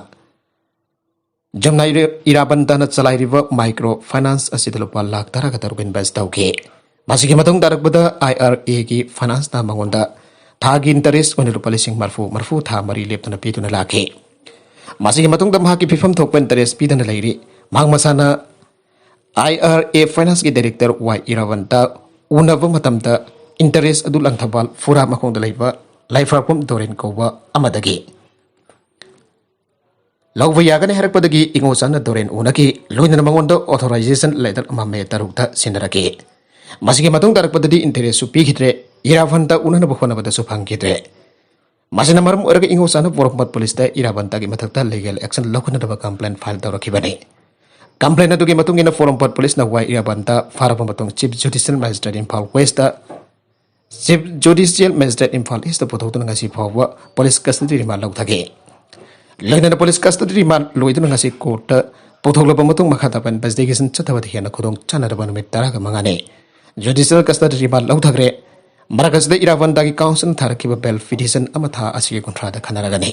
ꯌꯨꯝꯅꯥꯏ ꯏꯔꯥꯕꯟꯇꯅ ꯆꯂꯥꯏꯔꯤꯕ ꯃꯥꯏꯀ꯭ꯔꯣ ꯐꯥꯏꯅꯥꯟꯁ ꯑꯁꯤꯗ ꯂꯨꯄꯥ ꯂꯥꯈ ꯇꯔꯥꯒ ꯇꯔꯨꯛ ꯏꯟꯚꯦꯁ ꯇꯧꯈꯤ꯫ ꯃꯁꯤꯒꯤ ꯃꯇꯨꯡ ꯇꯥꯔꯛꯄꯗ ꯑꯥꯏ ꯑꯥꯔ ꯑꯦꯒꯤ ꯐꯥꯏꯅꯥꯟꯁꯅ ꯃꯉꯣꯟꯗ ꯊꯥꯒꯤ ꯏꯟꯇꯔꯦꯁ ꯑꯣꯏꯅ ꯂꯨꯄꯥ ꯂꯤꯁꯤꯡ ꯃꯔꯐꯨ ꯃꯔꯐꯨ ꯊꯥ ꯃꯔꯤ ꯂꯦꯞꯇꯅ ꯄꯤꯗꯨꯅ ꯂꯥꯛꯈꯤ꯫ ꯃꯁꯤꯒꯤ ꯃꯇꯨꯡꯗ ꯃꯍꯥꯛꯀꯤ ꯄꯤꯐꯝ ꯊꯣꯛꯄ ꯏꯟꯇꯔꯦꯁ ꯄꯤꯗꯅ ꯂꯩꯔꯤ꯫ ꯃꯍꯥꯛ ꯃꯁꯥꯅ ꯑꯥꯏ ꯑꯥꯔ ꯑꯦ ꯐꯥꯏꯅꯥꯟꯁꯀꯤ ꯗꯥꯏꯔꯦꯛꯇꯔ ꯋꯥꯏ ꯏꯔꯥꯕꯟꯇ ꯎꯅꯕ ꯃꯇꯝꯗ ꯏꯟꯇꯔꯦꯁ ꯑꯗꯨ ꯂꯪꯊꯕꯥꯜ ꯐꯨꯔꯥ ꯃꯈꯣꯡꯗ ꯂꯩꯕ ꯂꯥꯏꯐ꯭ꯔꯥꯛꯄꯝ ꯗꯣꯔꯦꯟ ꯀꯧꯕ ꯑꯃꯗꯒꯤ ꯂꯧꯕ ꯌꯥꯒꯅꯤ ꯍꯥꯏꯔꯛꯄꯗꯒꯤ ꯏꯉꯣꯆꯥꯅ ꯗꯣꯔꯦꯟ ꯎꯅꯈꯤ꯫ ꯂꯣꯏꯅꯅ ꯃꯉꯣꯟꯗ authorization letter ꯑꯃ ꯃꯦ ꯇꯔꯨꯛꯇ ꯁꯤꯟꯅꯔꯛꯈꯤ꯫ ꯃꯁꯤꯒꯤ ꯃꯇꯨꯡ ꯇꯥꯔꯛꯄꯗꯗꯤ ꯏꯟꯇꯔꯦꯁꯁꯨ ꯄꯤꯈꯤꯗ꯭ꯔꯦ, ꯏꯔꯥꯕꯟꯇ ꯎꯅꯅꯕ ꯍꯣꯠꯅꯕꯗꯁꯨ ꯐꯪꯈꯤꯗ꯭ꯔꯦ꯫ ꯃꯁꯤꯅ ꯃꯔꯝ ꯑꯣꯏꯔꯒ ꯏꯉꯧꯆꯥꯅ ꯄꯣꯔꯣꯝꯄꯥꯠ ꯄꯨꯂꯤꯁꯇ ꯏꯔꯥꯕꯟꯇꯒꯤ ꯃꯊꯛꯇ ꯂꯤꯒꯦꯜ ꯑꯦꯛꯁꯟ ꯂꯧꯈꯠꯅꯅꯕ ꯀꯝꯄ꯭ꯂꯦꯟ ꯐꯥꯏꯜ ꯇꯧꯔꯛꯈꯤꯕꯅꯤ꯫ ꯀꯝꯄ꯭ꯂꯦꯟ ꯑꯗꯨꯒꯤ ꯃꯇꯨꯡ ꯏꯟꯅ ꯄꯣꯔꯣꯝꯄꯥꯠ ꯄꯨꯂꯤꯁꯅ ꯋꯥꯏ ꯏꯔꯥꯕꯟꯇ ꯐꯥꯔꯕ ꯃꯇꯨꯡ chief judicial magistrate Imphal west chief judicial magistrate Imphal east ꯄꯨꯊꯣꯛꯇꯨꯅ ꯉꯁꯤ ꯐꯥꯎꯕ ꯄꯨꯂꯤꯁ ꯀꯁꯇꯗꯤ ꯔꯤꯃꯥꯟ ꯂꯧꯊꯈꯤ꯫ ꯂꯣꯏꯅꯅ ꯄꯨꯂꯤꯁ ꯀꯁꯇꯗꯤ ꯔꯤꯃꯥꯟ ꯂꯣꯏꯗꯨꯅ ꯉꯁꯤ ꯀꯣꯔꯠꯇ ꯄꯨꯊꯣꯛꯂꯕ ꯃꯇꯨꯡ ꯃꯈꯥ ꯇꯥꯕ ꯏꯟꯚꯦꯁꯇꯤꯒꯦꯁꯟ ꯆꯠꯊꯕꯗ ꯍꯦꯟꯅ ꯈꯨꯗꯣꯡ ꯆꯥꯅꯗꯕ ꯅꯨꯃꯤꯠ ꯇꯔꯥꯒ ꯃꯉꯥꯅꯤ ꯖꯨꯗꯤꯁꯤꯌꯦꯜ ꯀꯁꯇꯗꯤ ꯔꯤꯃꯥꯟ ꯂꯧꯊꯈ꯭ꯔꯦ꯫ ꯃꯔꯛ ꯑꯁꯤꯗ ꯏꯔꯥꯕꯟꯇꯒꯤ ꯀꯥꯎꯟꯁꯤꯜꯅ ꯊꯥꯔꯛꯈꯤꯕ ꯕꯦꯜ ꯄꯤꯇꯤꯁꯟ ꯑꯃ ꯊꯥ ꯑꯁꯤꯒꯤ ꯀꯨꯟꯊ꯭ꯔꯥꯗ ꯈꯟꯅꯔꯒꯅꯤ꯫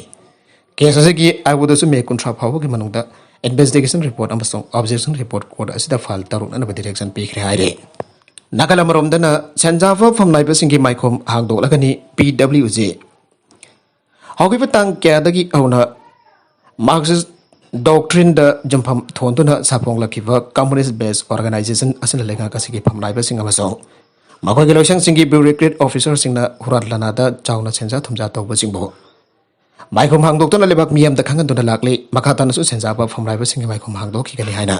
ꯀꯦꯁ ꯑꯁꯤꯒꯤ ꯑꯔꯨꯕꯗꯁꯨ ꯃꯦ ꯀꯨꯟꯊ꯭ꯔꯥ ꯐꯥꯎꯕꯒꯤ ꯃꯅꯨꯡꯗ ꯏꯟꯚꯦꯁꯇꯤꯒꯦꯁꯟ ꯔꯤꯄꯣꯔꯠ ꯑꯃꯁꯨꯡ ꯑꯣꯕꯖꯦꯛꯁꯟ ꯔꯤꯄꯣꯔꯠ ꯀꯣꯔꯠ ꯑꯁꯤꯗ ꯐꯥꯏꯜ ꯇꯧꯔꯛꯅꯅꯕ ꯗꯤꯔꯦꯛꯁꯟ ꯄꯤꯈ꯭ꯔꯦ ꯍꯥꯏꯔꯤ꯫ ꯅꯥꯀꯜ ꯑꯃꯔꯣꯝꯗꯅ ꯁꯦꯟꯖꯥꯕ ꯐꯝꯅꯥꯏꯕꯁꯤꯡꯒꯤ ꯃꯥꯏꯈꯣꯝ ꯍꯥꯡꯗꯣꯛꯂꯒꯅꯤ ꯄꯤ ꯗꯕ꯭ꯂꯤꯎ ꯖꯦ꯫ ꯍꯧꯈꯤꯕ ꯇꯥꯡ ꯀꯌꯥꯗꯒꯤ ꯍꯧꯅ ꯃꯥꯔꯛꯁꯤꯁ ꯗꯣꯛꯇ꯭ꯔꯤꯟꯗ ꯌꯨꯝꯐꯝ ꯊꯣꯟꯗꯨꯅ ꯁꯥꯐꯣꯡꯂꯛꯈꯤꯕ ꯀꯝꯃꯨꯅꯤꯁ ꯕꯦꯁ ꯑꯣꯔꯒꯅꯥꯏꯖꯦꯁꯟ ꯑꯁꯤꯅ ꯂꯩꯉꯥꯛ ꯑꯁꯤꯒꯤ ꯐꯝꯅꯥꯏꯕꯁꯤꯡ ꯑꯃꯁꯨꯡ ꯃꯈꯣꯏꯒꯤ ꯂꯣꯏꯁꯪꯁꯤꯡꯒꯤ ꯕ꯭ꯌꯨꯔꯣꯀ꯭ꯔꯦꯠ ꯑꯣꯐꯤꯁꯔꯁꯤꯡꯅ ꯍꯨꯔꯥꯟ ꯂꯥꯟꯅꯥꯗ ꯆꯥꯎꯅ ꯁꯦꯟꯖꯥ ꯊꯨꯝꯖꯥ ꯇꯧꯕꯁꯤꯡꯕꯨ ꯃꯥꯏꯈꯨꯝ ꯍꯥꯡꯗꯣꯛꯇꯨꯅ ꯂꯩꯕꯥꯛ ꯃꯤꯌꯥꯝꯗ ꯈꯪꯍꯟꯗꯨꯅ ꯂꯥꯛꯂꯤ꯫ ꯃꯈꯥ ꯇꯥꯅꯁꯨ ꯁꯦꯟꯖꯥꯕ ꯐꯝꯅꯥꯏꯕꯁꯤꯡꯒꯤ ꯃꯥꯏꯈꯨꯝ ꯍꯥꯡꯗꯣꯛꯈꯤꯒꯅꯤ ꯍꯥꯏꯅ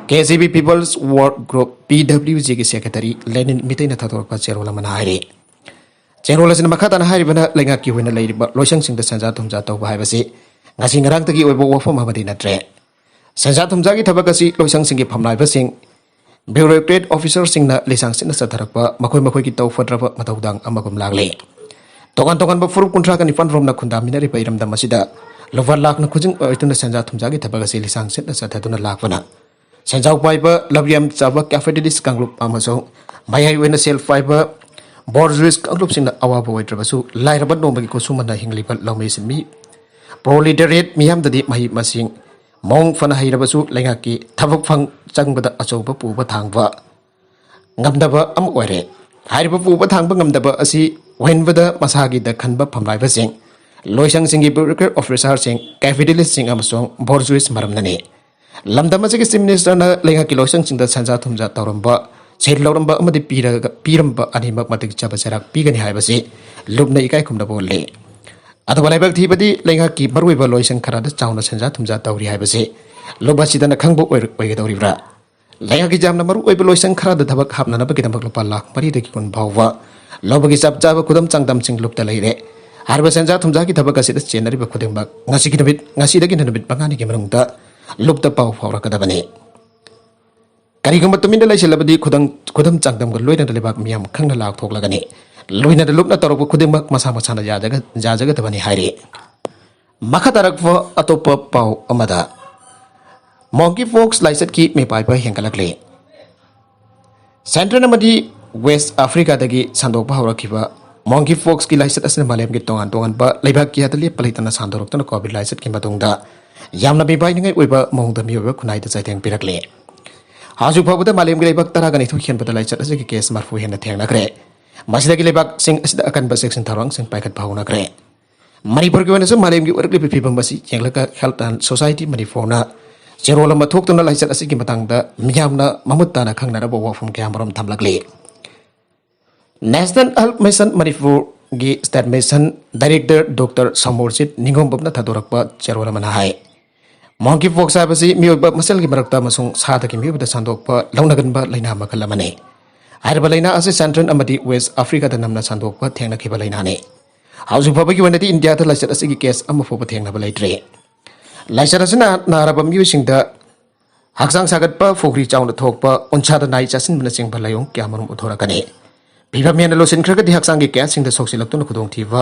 K G B people's war group, P W ꯖꯤꯒꯤ ꯁꯦꯀ꯭ꯔꯦꯇꯔꯤ ꯂꯦꯅꯤꯟ ꯃꯤꯇꯩꯅ ꯊꯥꯗꯣꯔꯛꯄ ꯆꯦꯔꯣꯜ ꯑꯃꯅ ꯍꯥꯏꯔꯤ꯫ ꯆꯦꯔꯣꯜ ꯑꯁꯤꯅ ꯃꯈꯥ ꯇꯥꯅ ꯍꯥꯏꯔꯤꯕꯅ, ꯂꯩꯉꯥꯛꯀꯤ ꯑꯣꯏꯅ ꯂꯩꯔꯤꯕ ꯂꯣꯏꯁꯪꯁꯤꯡꯗ ꯁꯦꯟꯖꯥ ꯊꯨꯝꯖꯥ ꯇꯧꯕ ꯍꯥꯏꯕꯁꯤ ꯉꯁꯤ ꯉꯔꯥꯡꯗꯒꯤ ꯑꯣꯏꯕ ꯋꯥꯐꯝ ꯑꯃꯗꯤ ꯅꯠꯇ꯭ꯔꯦ꯫ ꯁꯦꯟꯖꯥ ꯊꯨꯝꯖꯥꯒꯤ ꯊꯕꯛ ꯑꯁꯤ ꯂꯣꯏꯁꯪꯁꯤꯡꯒꯤ ꯐꯝꯅꯥꯏꯕꯁꯤꯡ, ꯕ꯭ꯌꯨꯔꯣꯀ꯭ꯔꯦꯠ ꯑꯣꯐꯤꯁꯔꯁꯤꯡꯅ ꯂꯤꯁꯥꯡ ꯁꯤꯠꯅ ꯆꯠꯊꯔꯛꯄ ꯃꯈꯣꯏ ꯃꯈꯣꯏꯒꯤ ꯇꯧ ꯐꯗ꯭ꯔꯕ ꯃꯊꯧꯗꯥꯡ ꯑꯃꯒꯨꯝ ꯂꯥꯛꯂꯤ꯫ ꯇꯣꯉꯥꯟ ꯇꯣꯉꯥꯟꯕ ꯐꯨꯔꯨꯞ ꯀꯨꯟꯊ꯭ꯔꯥꯒ ꯅꯤꯄꯥꯟ ꯔꯣꯝꯅ ꯈꯨꯟꯗꯥꯃꯤꯟꯅꯔꯤꯕ ꯏꯔꯝꯗꯝ ꯑꯁꯤꯗ ꯂꯨꯄꯥ ꯂꯥꯛꯅ ꯈꯨꯖꯤꯡ ꯑꯣꯏꯗꯨꯅ ꯁꯦꯟꯖꯥ ꯊꯨꯝꯖꯥꯒꯤ ꯊꯕꯛ ꯑꯁꯤ ꯂꯤꯁꯥꯡ ꯁꯤꯠꯅ ꯆꯠꯊꯗꯨꯅ ꯂꯥꯛꯄꯅ ꯁꯦꯟꯖꯥꯎ ꯄꯥꯏꯕ ꯂꯧꯌꯥꯝ ꯆꯥꯕ ꯀꯦꯄꯤꯇꯦꯂꯤꯁ ꯀꯥꯡꯂꯨꯞ ꯑꯃꯁꯨꯡ ꯃꯌꯥꯏ ꯑꯣꯏꯅ ꯁꯦꯜ ꯄꯥꯏꯕ ꯕꯣꯔꯖꯨꯏꯁ ꯀꯥꯡꯂꯨꯞꯁꯤꯡꯅ ꯑꯋꯥꯕ ꯑꯣꯏꯗ꯭ꯔꯕꯁꯨ, ꯂꯥꯏꯔꯕ ꯅꯣꯡꯃꯒꯤ ꯈꯨꯠꯁꯨꯃꯟꯅ ꯍꯤꯡꯂꯤꯕ ꯂꯧꯃꯤꯁꯤꯡ ꯃꯤ ꯄ꯭ꯔꯣꯂꯤꯇꯦꯔꯤꯌꯦꯠ ꯃꯤꯌꯥꯝꯗꯗꯤ ꯃꯍꯩ ꯃꯁꯤꯡ ꯃꯑꯣꯡ ꯐꯅ ꯍꯩꯔꯕꯁꯨ ꯂꯩꯉꯥꯛꯀꯤ ꯊꯕꯛ ꯐꯪ ꯆꯪꯕꯗ ꯑꯆꯧꯕ ꯄꯨꯕ ꯊꯥꯡꯕ ꯉꯝꯗꯕ ꯑꯃ ꯑꯣꯏꯔꯦ꯫ ꯍꯥꯏꯔꯤꯕ ꯄꯨꯕ ꯊꯥꯡꯕ ꯉꯝꯗꯕ ꯑꯁꯤ ꯑꯣꯏꯍꯟꯕꯗ ꯃꯁꯥꯒꯤꯗ ꯈꯟꯕ ꯐꯝꯂꯥꯏꯕꯁꯤꯡ, ꯂꯣꯏꯁꯪꯁꯤꯡꯒꯤ ꯕ꯭ꯌꯨꯔꯣꯀ꯭ꯔꯦꯠ ꯑꯣꯐꯤꯁꯥꯔꯁꯤꯡ, ꯀꯦꯄꯤꯇꯦꯂꯤꯁꯁꯤꯡ ꯑꯃꯁꯨꯡ ꯕꯣꯔꯖꯨꯏꯁ ꯃꯔꯝꯅꯅꯤ꯫ ꯂꯝꯗꯝ ꯑꯁꯤꯒꯤ ꯆꯤꯐ ꯃꯤꯅꯤꯁꯇꯔꯅ ꯂꯩꯉꯥꯛꯀꯤ ꯂꯣꯏꯁꯪꯁꯤꯡꯗ ꯁꯦꯟꯖꯥ ꯊꯨꯝꯖꯥ ꯇꯧꯔꯝꯕ, ꯁꯦꯜ ꯂꯧꯔꯝꯕ ꯑꯃꯗꯤ ꯄꯤꯔꯒ, ꯄꯤꯔꯝꯕ ꯑꯅꯤꯃꯛ ꯃꯇꯤꯛ ꯆꯥꯕ ꯆꯩꯔꯥꯛ ꯄꯤꯒꯅꯤ ꯍꯥꯏꯕꯁꯤ ꯂꯨꯞꯅ ꯏꯀꯥꯏ ꯈꯨꯝꯅꯕ ꯎꯠꯂꯤ꯫ ꯑꯗꯨꯒ ꯂꯥꯏꯕꯛ ꯊꯤꯕꯗꯤ ꯂꯩꯉꯥꯛꯀꯤ ꯃꯔꯨꯑꯣꯏꯕ ꯂꯣꯏꯁꯪ ꯈꯔꯗ ꯆꯥꯎꯅ ꯁꯦꯟꯖꯥ ꯊꯨꯝꯖꯥ ꯇꯧꯔꯤ ꯍꯥꯏꯕꯁꯤ ꯂꯨꯞ ꯑꯁꯤꯗꯅ ꯈꯪꯕ ꯑꯣꯏꯔ-, ꯑꯣꯏꯒꯗꯧꯔꯤꯕ꯭ꯔꯥ? ꯂꯩꯉꯥꯛꯀꯤ ꯌꯥꯝꯅ ꯃꯔꯨꯑꯣꯏꯕ ꯂꯣꯏꯁꯪ ꯈꯔꯗ ꯊꯕꯛ ꯍꯥꯞꯅꯅꯕꯒꯤꯗꯃꯛ ꯂꯨꯄꯥ ꯂꯥꯈ ꯃꯔꯤꯗꯒꯤ ꯀꯨꯟ ꯐꯥꯎꯕ ꯂꯧꯕꯒꯤ ꯆꯞ ꯆꯥꯕ ꯈꯨꯗꯝ ꯆꯥꯡꯗꯝꯁꯤꯡ ꯂꯨꯞꯇ ꯂꯩꯔꯦ꯫ ꯍꯥꯏꯔꯤꯕ ꯁꯦꯟꯖꯥ ꯊꯨꯝꯖꯥꯒꯤ ꯊꯕꯛ ꯑꯁꯤꯗ ꯆꯦꯟꯅꯔꯤꯕ ꯈꯨꯗꯤꯡꯃꯛ ꯉꯁꯤꯒꯤ ꯅꯨꯃꯤꯠ, ꯉꯁꯤꯗꯒꯤꯅ ꯅꯨꯃꯤꯠ ꯃꯉꯥꯅꯤꯒꯤ ꯃꯅꯨꯡꯗ ꯂꯨꯞꯇ ꯄꯥꯎ ꯐꯥꯎꯔꯛꯀꯗꯕꯅꯤ꯫ ꯀꯔꯤꯒꯨꯝꯕ ꯇꯨꯃꯤꯟꯅ ꯂꯩꯁꯤꯜꯂꯕꯗꯤ ꯈꯨꯗꯝ, ꯈꯨꯗꯝ ꯆꯥꯡꯗꯝꯒ ꯂꯣꯏꯅꯅ ꯂꯩꯕꯥꯛ ꯃꯤꯌꯥꯝ ꯈꯪꯅ ꯂꯥꯎꯊꯣꯛꯂꯒꯅꯤ꯫ ꯂꯣꯏꯅꯅ ꯂꯨꯞꯅ ꯇꯧꯔꯛꯄ ꯈꯨꯗꯤꯡꯃꯛ ꯃꯁꯥ ꯃꯁꯥꯅ ꯌꯥꯖꯒ-, ꯌꯥꯖꯒꯗꯕꯅꯤ ꯍꯥꯏꯔꯤ꯫ ꯃꯈꯥ ꯇꯥꯔꯛꯄ ꯑꯇꯣꯞꯄ ꯄꯥꯎ ꯑꯃꯗ, monkey pox ꯂꯥꯏꯆꯠꯀꯤ ꯃꯤꯄꯥꯏꯕ ꯍꯦꯟꯒꯠꯂꯛꯂꯤ꯫ Central ꯑꯃꯗꯤ West Africa ꯗꯒꯤ ꯁꯟꯗꯣꯛꯄ ꯍꯧꯔꯛꯈꯤꯕ monkey pox ꯀꯤ ꯂꯥꯏꯆꯠ ꯑꯁꯤꯅ ꯃꯥꯂꯦꯝꯒꯤ ꯇꯣꯉꯥꯟ ꯇꯣꯉꯥꯟꯕ ꯂꯩꯕꯥꯛ ꯀꯌꯥꯗ ꯂꯦꯞꯄ ꯂꯩꯇꯅ ꯁꯟꯗꯣꯔꯛꯇꯨꯅ COVID ꯂꯥꯏꯆꯠꯀꯤ ꯃꯇꯨꯡꯗ ꯌꯥꯝꯅ ꯃꯤꯄꯥꯏꯅꯤꯡꯉꯥꯏ ꯑꯣꯏꯕ ꯃꯑꯣꯡꯗ ꯃꯤꯑꯣꯏꯕ ꯈꯨꯟꯅꯥꯏꯗ ꯆꯩꯊꯦꯡ ꯄꯤꯔꯛꯂꯤ꯫ ꯍꯧꯖꯤꯛ ꯐꯥꯎꯕꯗ ꯃꯥꯂꯦꯝꯒꯤ ꯂꯩꯕꯥꯛ ꯇꯔꯥꯒ ꯅꯤꯊꯣꯏ ꯍꯦꯟꯕꯗ ꯂꯥꯏꯆꯠ ꯑꯁꯤꯒꯤ case ꯃꯔꯤꯐꯨ ꯍꯦꯟꯅ ꯊꯦꯡꯅꯈ꯭ꯔꯦ꯫ ꯃꯁꯤꯗꯒꯤ ꯂꯩꯕꯥꯛꯁꯤꯡ ꯑꯁꯤꯗ ꯑꯀꯟꯕ ꯆꯦꯛꯁꯤꯟ ꯊꯧꯔꯥꯡꯁꯤꯡ ꯄꯥꯏꯈꯠꯄ ꯍꯧꯅꯈ꯭ꯔꯦ꯫ ꯃꯅꯤꯄꯨꯔꯒꯤ ꯑꯣꯏꯅꯁꯨ ꯃꯥꯂꯦꯝꯒꯤ ꯑꯣꯏꯔꯛꯂꯤꯕ ꯐꯤꯕꯝ ꯑꯁꯤ ꯌꯦꯡꯂꯒ Health and Society ꯃꯅꯤꯄꯨꯔꯅ ꯆꯦꯔꯣꯜ ꯑꯃ ꯊꯣꯛꯇꯨꯅ ꯂꯥꯏꯆꯠ ꯑꯁꯤꯒꯤ ꯃꯇꯥꯡꯗ ꯃꯤꯌꯥꯝꯅ ꯃꯃꯨꯠ ꯇꯥꯅ ꯈꯪꯅꯅꯕ ꯋꯥꯐꯝ ꯀꯌꯥ ꯃꯔꯨꯝ ꯊꯝꯂꯛꯂꯤ꯫ National Health Mission ꯃꯅꯤꯄꯨꯔꯒꯤ state mission director Doctor ꯁꯃꯣꯔꯖꯤꯠ ꯅꯤꯉꯣꯝꯕꯝꯅ ꯊꯥꯗꯣꯔꯛꯄ ꯆꯦꯔꯣꯜ ꯑꯃꯅ ꯍꯥꯏ, monkey pox ꯍꯥꯏꯕꯁꯤ ꯃꯤꯑꯣꯏꯕ ꯃꯁꯦꯜꯒꯤ ꯃꯔꯛꯇ ꯑꯃꯁꯨꯡ ꯁꯥꯗꯒꯤ ꯃꯤꯑꯣꯏꯕꯗ ꯁꯟꯗꯣꯛꯄ ꯂꯧꯅꯒꯟꯕ ꯂꯥꯏꯅꯥ ꯃꯈꯜ ꯑꯃꯅꯤ꯫ ꯍꯥꯏꯔꯤꯕ ꯂꯥꯏꯅꯥ ꯑꯁꯤ Central ꯑꯃꯗꯤ West Africa ꯗ ꯅꯝꯅ ꯁꯟꯗꯣꯛꯄ ꯊꯦꯡꯅꯈꯤꯕ ꯂꯥꯏꯅꯥꯅꯤ꯫ ꯍꯧꯖꯤꯛ ꯐꯥꯎꯕꯒꯤ ꯑꯣꯏꯅꯗꯤ ꯏꯟꯗꯤꯌꯥꯗ ꯂꯥꯏꯆꯠ ꯑꯁꯤꯒꯤ case ꯑꯃ ꯐꯥꯎꯕ ꯊꯦꯡꯅꯕ ꯂꯩꯇ꯭ꯔꯤ꯫ ꯂꯥꯏꯆꯠ ꯑꯁꯤꯅ ꯅꯥꯔꯕ ꯃꯤꯑꯣꯏꯁꯤꯡꯗ ꯍꯛꯆꯥꯡ ꯁꯥꯒꯠꯄ, ꯐꯨꯒ꯭ꯔꯤ ꯆꯥꯎꯅ ꯊꯣꯛꯄ, ꯎꯟꯁꯥꯗ ꯅꯥꯏ ꯆꯥꯁꯤꯟꯕꯅꯆꯤꯡꯕ ꯂꯥꯏꯑꯣꯡ ꯀꯌꯥ ꯃꯔꯨꯝ ꯎꯠꯊꯣꯔꯛꯀꯅꯤ꯫ ꯐꯤꯕꯝ ꯍꯦꯟꯅ ꯂꯨꯁꯤꯟꯈ꯭ꯔꯒꯗꯤ ꯍꯛꯆꯥꯡꯒꯤ case ꯁꯤꯡꯗ ꯁꯣꯛꯆꯤꯜꯂꯛꯇꯨꯅ ꯈꯨꯗꯣꯡꯊꯤꯕ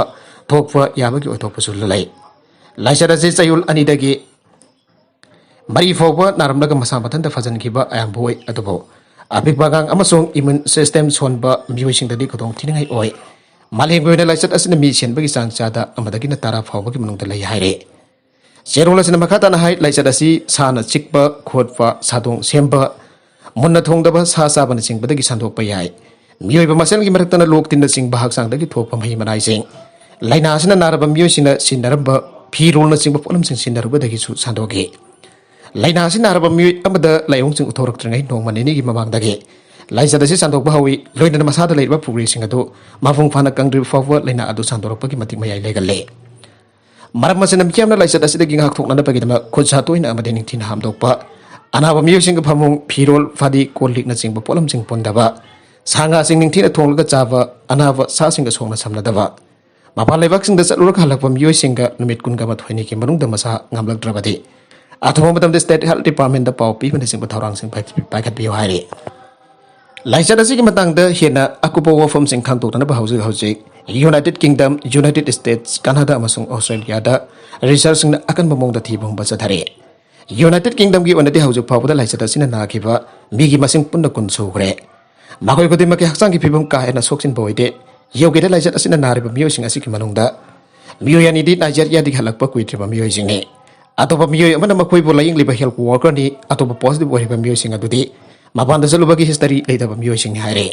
ꯊꯣꯛꯄ ꯌꯥꯕꯒꯤ ꯑꯣꯏꯊꯣꯛꯄꯁꯨ ꯂꯩ꯫ ꯂꯥꯏꯆꯠ ꯑꯁꯤ ꯆꯌꯣꯜ ꯑꯅꯤꯗꯒꯤ ꯃꯔꯤ ꯐꯥꯎꯕ ꯅꯥꯔꯝꯂꯒ ꯃꯁꯥ ꯃꯊꯟꯇ ꯐꯖꯤꯟꯈꯤꯕ ꯑꯌꯥꯝꯕ ꯑꯣꯏ, ꯑꯗꯨꯕꯨ ꯑꯄꯤꯛꯄ ꯑꯉꯥꯡ ꯑꯃꯁꯨꯡ immune system ꯁꯣꯟꯕ ꯃꯤꯑꯣꯏꯁꯤꯡꯗꯗꯤ ꯈꯨꯗꯣꯡꯊꯤꯅꯤꯡꯉꯥꯏ ꯑꯣꯏ꯫ ꯃꯥꯂꯦꯝꯒꯤ ꯑꯣꯏꯅ ꯂꯥꯏꯆꯠ ꯑꯁꯤꯅ ꯃꯤ ꯁꯤꯍꯟꯕꯒꯤ ꯆꯥꯡ ꯆꯥꯗ ꯑꯃꯗꯒꯤꯅ ꯇꯔꯥ ꯐꯥꯎꯕꯒꯤ ꯃꯅꯨꯡꯗ ꯂꯩ ꯍꯥꯏꯔꯤ꯫ ꯆꯦꯔꯣꯜ ꯑꯁꯤꯅ ꯃꯈꯥ ꯇꯥꯅ ꯍꯥꯏ, ꯂꯥꯏꯆꯠ ꯑꯁꯤ ꯁꯥꯅ ꯆꯤꯛꯄ, ꯈꯣꯠꯄ, ꯁꯥꯗꯣꯡ ꯁꯦꯝꯕ, ꯃꯨꯟꯅ ꯊꯣꯡꯗꯕ ꯁꯥ ꯆꯥꯕꯅꯆꯤꯡꯕꯗꯒꯤ ꯁꯟꯗꯣꯛꯄ ꯌꯥꯏ꯫ ꯃꯤꯑꯣꯏꯕ ꯃꯁꯦꯜꯒꯤ ꯃꯔꯛꯇꯅ ꯂꯣꯛ ꯇꯤꯟꯅꯆꯤꯡꯕ ꯍꯛꯆꯥꯡꯗꯒꯤ ꯊꯣꯛꯄ ꯃꯍꯤ ꯃꯅꯥꯏꯁꯤꯡ ꯂꯥꯏꯅꯥ ꯑꯁꯤꯅ ꯅꯥꯔꯕ ꯃꯤꯑꯣꯏꯁꯤꯡꯅ ꯁꯤꯖꯤꯟꯅꯔꯝꯕ ꯐꯤꯔꯣꯜꯅꯆꯤꯡꯕ ꯄꯣꯠꯂꯝꯁꯤꯡ ꯁꯤꯖꯤꯟꯅꯔꯨꯕꯗꯒꯤꯁꯨ ꯁꯟꯗꯣꯛꯏ꯫ ꯂꯥꯏꯅꯥ ꯑꯁꯤ ꯅꯥꯔꯕ ꯃꯤꯑꯣꯏ ꯑꯃꯗ ꯂꯥꯏꯑꯣꯡꯁꯤꯡ ꯎꯠꯊꯣꯔꯛꯇ꯭ꯔꯤꯉꯩ ꯅꯣꯡꯃ ꯅꯤꯅꯤꯒꯤ ꯃꯃꯥꯡꯗꯒꯤ ꯂꯥꯏꯆꯠ ꯑꯁꯤ ꯁꯟꯗꯣꯛꯄ ꯍꯧꯏ, ꯂꯣꯏꯅꯅ ꯃꯁꯥꯗ ꯂꯩꯔꯤꯕ ꯐꯨꯒ꯭ꯔꯤꯁꯤꯡ ꯑꯗꯨ ꯃꯄꯨꯡ ꯐꯥꯅ ꯀꯪꯗ꯭ꯔꯤꯕ ꯐꯥꯎꯕ ꯂꯥꯏꯅꯥ ꯑꯗꯨ ꯁꯟꯗꯣꯔꯛꯄꯒꯤ ꯃꯇꯤꯛ ꯃꯌꯥꯏ ꯂꯩꯒꯜꯂꯤ꯫ ꯃꯔꯝ ꯑꯁꯤꯅ ꯃꯤꯌꯥꯝꯅ ꯂꯥꯏꯆꯠ ꯑꯁꯤꯗꯒꯤ ꯉꯥꯛꯊꯣꯛꯅꯅꯕꯒꯤꯗꯃꯛ ꯈꯨꯠ ꯁꯥ ꯇꯣꯏꯅ ꯑꯃꯗꯤ ꯅꯤꯡꯊꯤꯅ ꯍꯥꯝꯗꯣꯛꯄ, ꯑꯅꯥꯕ ꯃꯤꯑꯣꯏꯁꯤꯡꯒꯤ ꯐꯃꯨꯡ, ꯐꯤꯔꯣꯜ, ꯐꯗꯤ, ꯀꯣꯜ ꯂꯤꯛꯅꯆꯤꯡꯕ ꯄꯣꯠꯂꯝꯁꯤꯡ ꯄꯨꯟꯗꯕ, ꯁꯥ ꯉꯥꯁꯤꯡ ꯅꯤꯡꯊꯤꯅ ꯊꯣꯡꯂꯒ ꯆꯥꯕ, ꯑꯅꯥꯕ ꯁꯥꯁꯤꯡꯒ ꯁꯣꯛꯅ ꯁꯝꯅꯗꯕ, ꯃꯄꯥꯟ ꯂꯩꯕꯥꯛꯁꯤꯡꯗ ꯆꯠꯂꯨꯔꯒ ꯍꯜꯂꯛꯄ ꯃꯤꯑꯣꯏꯁꯤꯡꯒ ꯅꯨꯃꯤꯠ ꯀꯨꯟꯒ ꯃꯥꯊꯣꯏꯅꯤꯒꯤ ꯃꯅꯨꯡꯗ ꯃꯁꯥ ꯉꯝꯂꯛꯇ꯭ꯔꯕꯗꯤ ꯑꯊꯨꯕ ꯃꯇꯝꯗ state health departmentꯗ ꯄꯥꯎ ꯄꯤꯕꯅꯆꯤꯡꯕ ꯊꯧꯔꯥꯡꯁꯤꯡ ꯄꯥꯏꯈꯠꯄꯤꯌꯨ ꯍꯥꯏꯔꯤ꯫ ꯂꯥꯏꯆꯠ ꯑꯁꯤꯒꯤ ꯃꯇꯥꯡꯗ ꯍꯦꯟꯅ ꯑꯀꯨꯞꯄ ꯋꯥꯐꯝꯁꯤꯡ ꯈꯪꯗꯣꯛꯅꯅꯕ ꯍꯧꯖꯤꯛ ꯍꯧꯖꯤꯛ United Kingdom, United States, Canada ꯑꯃꯁꯨꯡ Australiaꯗ researchꯁꯤꯡꯅ ꯑꯀꯟꯕ ꯃꯑꯣꯡꯗ ꯊꯤꯕ ꯍꯨꯝꯕ ꯆꯠꯊꯔꯤ꯫ United Kingdomꯒꯤ ꯑꯣꯏꯅꯗꯤ ꯍꯧꯖꯤꯛ ꯐꯥꯎꯕꯗ ꯂꯥꯏꯆꯠ ꯑꯁꯤꯅ ꯅꯥꯈꯤꯕ ꯃꯤꯒꯤ ꯃꯁꯤꯡ ꯄꯨꯟꯅ ꯀꯨꯟ ꯁꯨꯈ꯭ꯔꯦ꯫ ꯃꯈꯣꯏ ꯈꯨꯗꯤꯡꯃꯛꯀꯤ ꯍꯛꯆꯥꯡꯒꯤ ꯐꯤꯕꯝ ꯀꯥ ꯍꯦꯟꯅ ꯁꯣꯛꯆꯤꯟꯕ ꯑꯣꯏꯗꯦ꯫ ꯌꯨꯀꯦꯗ ꯂꯥꯏꯆꯠ ꯑꯁꯤꯅ ꯅꯥꯔꯤꯕ ꯃꯤꯑꯣꯏꯁꯤꯡ ꯑꯁꯤꯒꯤ ꯃꯅꯨꯡꯗ ꯃꯤꯑꯣꯏ ꯑꯅꯤꯗꯤ ꯅꯥꯏꯖꯦꯔꯤꯌꯥꯗꯒꯤ ꯍꯜꯂꯛꯄ ꯀꯨꯏꯗ꯭ꯔꯤꯕ ꯃꯤꯑꯣꯏꯁꯤꯡꯅꯤ꯫ ꯑꯇꯣꯞꯄ ꯃꯤꯑꯣꯏ ꯑꯃꯅ ꯃꯈꯣꯏꯕꯨ ꯂꯥꯌꯦꯡꯂꯤꯕ health workerꯅꯤ꯫ ꯑꯇꯣꯞꯄ positive ꯑꯣꯏꯔꯤꯕ ꯃꯤꯑꯣꯏꯁꯤꯡ ꯑꯗꯨꯗꯤ ꯃꯄꯥꯟꯗ ꯆꯠꯂꯨꯕꯒꯤ history ꯂꯩꯇꯕ ꯃꯤꯑꯣꯏꯁꯤꯡꯅꯤ ꯍꯥꯏꯔꯦ꯫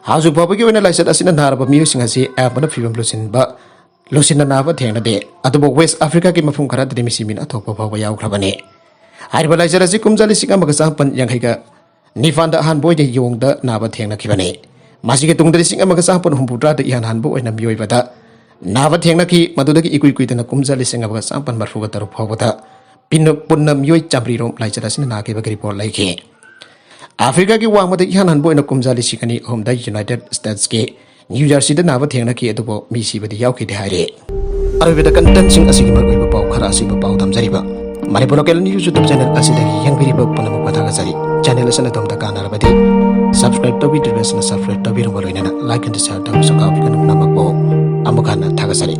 ꯍꯧꯖꯤꯛ ꯐꯥꯎꯕꯒꯤ ꯑꯣꯏꯅ ꯂꯥꯏꯆꯠ ꯑꯁꯤꯅ ꯅꯥꯔꯕ ꯃꯤꯑꯣꯏꯁꯤꯡ ꯑꯁꯤ ꯑꯌꯥꯝꯕꯅ ꯐꯤꯕꯝ ꯂꯨꯁꯤꯟꯕ, ꯂꯨꯁꯤꯟꯅ ꯅꯥꯕ ꯊꯦꯡꯅꯗꯦ꯫ ꯑꯗꯨꯕꯨ West Africaꯒꯤ ꯃꯐꯝ ꯈꯔꯗꯗꯤ ꯃꯤꯁꯤ ꯃꯤꯅ ꯊꯣꯛꯄ ꯐꯥꯎꯕ ꯌꯥꯎꯈ꯭ꯔꯕꯅꯤ꯫ ꯍꯥꯏꯔꯤꯕ ꯂꯥꯏꯆꯠ ꯑꯁꯤ ꯀꯨꯝꯖꯥ ꯂꯤꯁꯤꯡ ꯑꯃꯒ ꯆꯥꯃꯥꯄꯟ ꯌꯥꯡꯈꯩꯒ ꯅꯤꯄꯥꯟꯗ ꯑꯍꯥꯟꯕ ꯑꯣꯏꯅ ꯌꯣꯡꯗ ꯅꯥꯕ ꯊꯦꯡꯅꯈꯤꯕꯅꯤ꯫ ꯃꯁꯤꯒꯤ ꯇꯨꯡꯗ ꯂꯤꯁꯤꯡ ꯑꯃꯒ ꯆꯥꯃꯥꯄꯟ ꯍꯨꯝꯐꯨꯇꯔꯥꯗ ꯏꯍꯥꯟ ꯍꯥꯟꯕ ꯑꯣꯏꯅ ꯃꯤꯑꯣꯏꯕꯗ ꯅꯥꯕ ꯊꯦꯡꯅꯈꯤ꯫ ꯃꯗꯨꯗꯒꯤ ꯏꯀꯨꯏ ꯀꯨꯏꯗꯅ ꯀꯨꯝꯖꯥ ꯂꯤꯁꯤꯡ ꯑꯃꯒ ꯆꯥꯃꯥꯄꯟ ꯃꯔꯐꯨꯒ ꯇꯔꯨꯛ ꯐꯥꯎꯕꯗ ꯄꯤꯟ-, ꯄꯨꯟꯅ ꯃꯤꯑꯣꯏ ꯆꯥꯃꯔꯤ ꯔꯣꯝ ꯂꯥꯏꯆꯠ ꯑꯁꯤꯅ ꯅꯥꯈꯤꯕꯒꯤ report ꯂꯩꯈꯤ꯫ ꯑꯐ꯭ꯔꯤꯀꯥꯒꯤ ꯋꯥꯡꯃꯗ ꯏꯍꯥꯟ ꯍꯥꯟꯕ ꯑꯣꯏꯅ ꯀꯨꯝꯖꯥ ꯂꯤꯁꯤꯡ ꯑꯅꯤ ꯑꯍꯨꯝꯗ United Statesꯀꯤ New Jerseyꯗ ꯅꯥꯕ ꯊꯦꯡꯅꯈꯤ, ꯑꯗꯨꯕꯨ ꯃꯤ ꯁꯤꯕꯗꯤ ꯌꯥꯎꯈꯤꯗꯦ ꯍꯥꯏꯔꯤ꯫ ꯑꯔꯣꯏꯕꯗ contentꯁꯤꯡ ꯑꯁꯤꯒꯤ ꯃꯔꯨꯑꯣꯏꯕ ꯄꯥꯎ ꯈꯔ ꯑꯁꯤꯕ ꯄꯥꯎ ꯊꯝꯖꯔꯤꯕ꯫ Manipur Local News YouTube channel ꯑꯁꯤꯗꯒꯤ ꯌꯦꯡꯕꯤꯔꯤꯕ ꯄꯨꯝꯅꯃꯛꯄꯨ ꯊꯥꯒꯠꯆꯔꯤ꯫ Channel ꯑꯁꯤꯅ ꯑꯗꯣꯝꯗ ꯀꯥꯟꯅꯔꯕꯗꯤ subscribe ꯇꯧꯕꯤꯗ꯭ꯔꯤꯕꯁꯤꯡꯅ subscribe ꯇꯧꯕꯤꯔꯝꯕ ꯂꯣꯏꯅꯅ like and share ꯇꯧꯕꯁꯨ ꯀꯥꯎꯕꯤꯒꯅꯨ꯫ ꯄꯨꯝꯅꯃꯛꯄꯨ ꯑꯃꯨꯛ ꯍꯟꯅ ꯊꯥꯒꯠꯆꯔꯤ꯫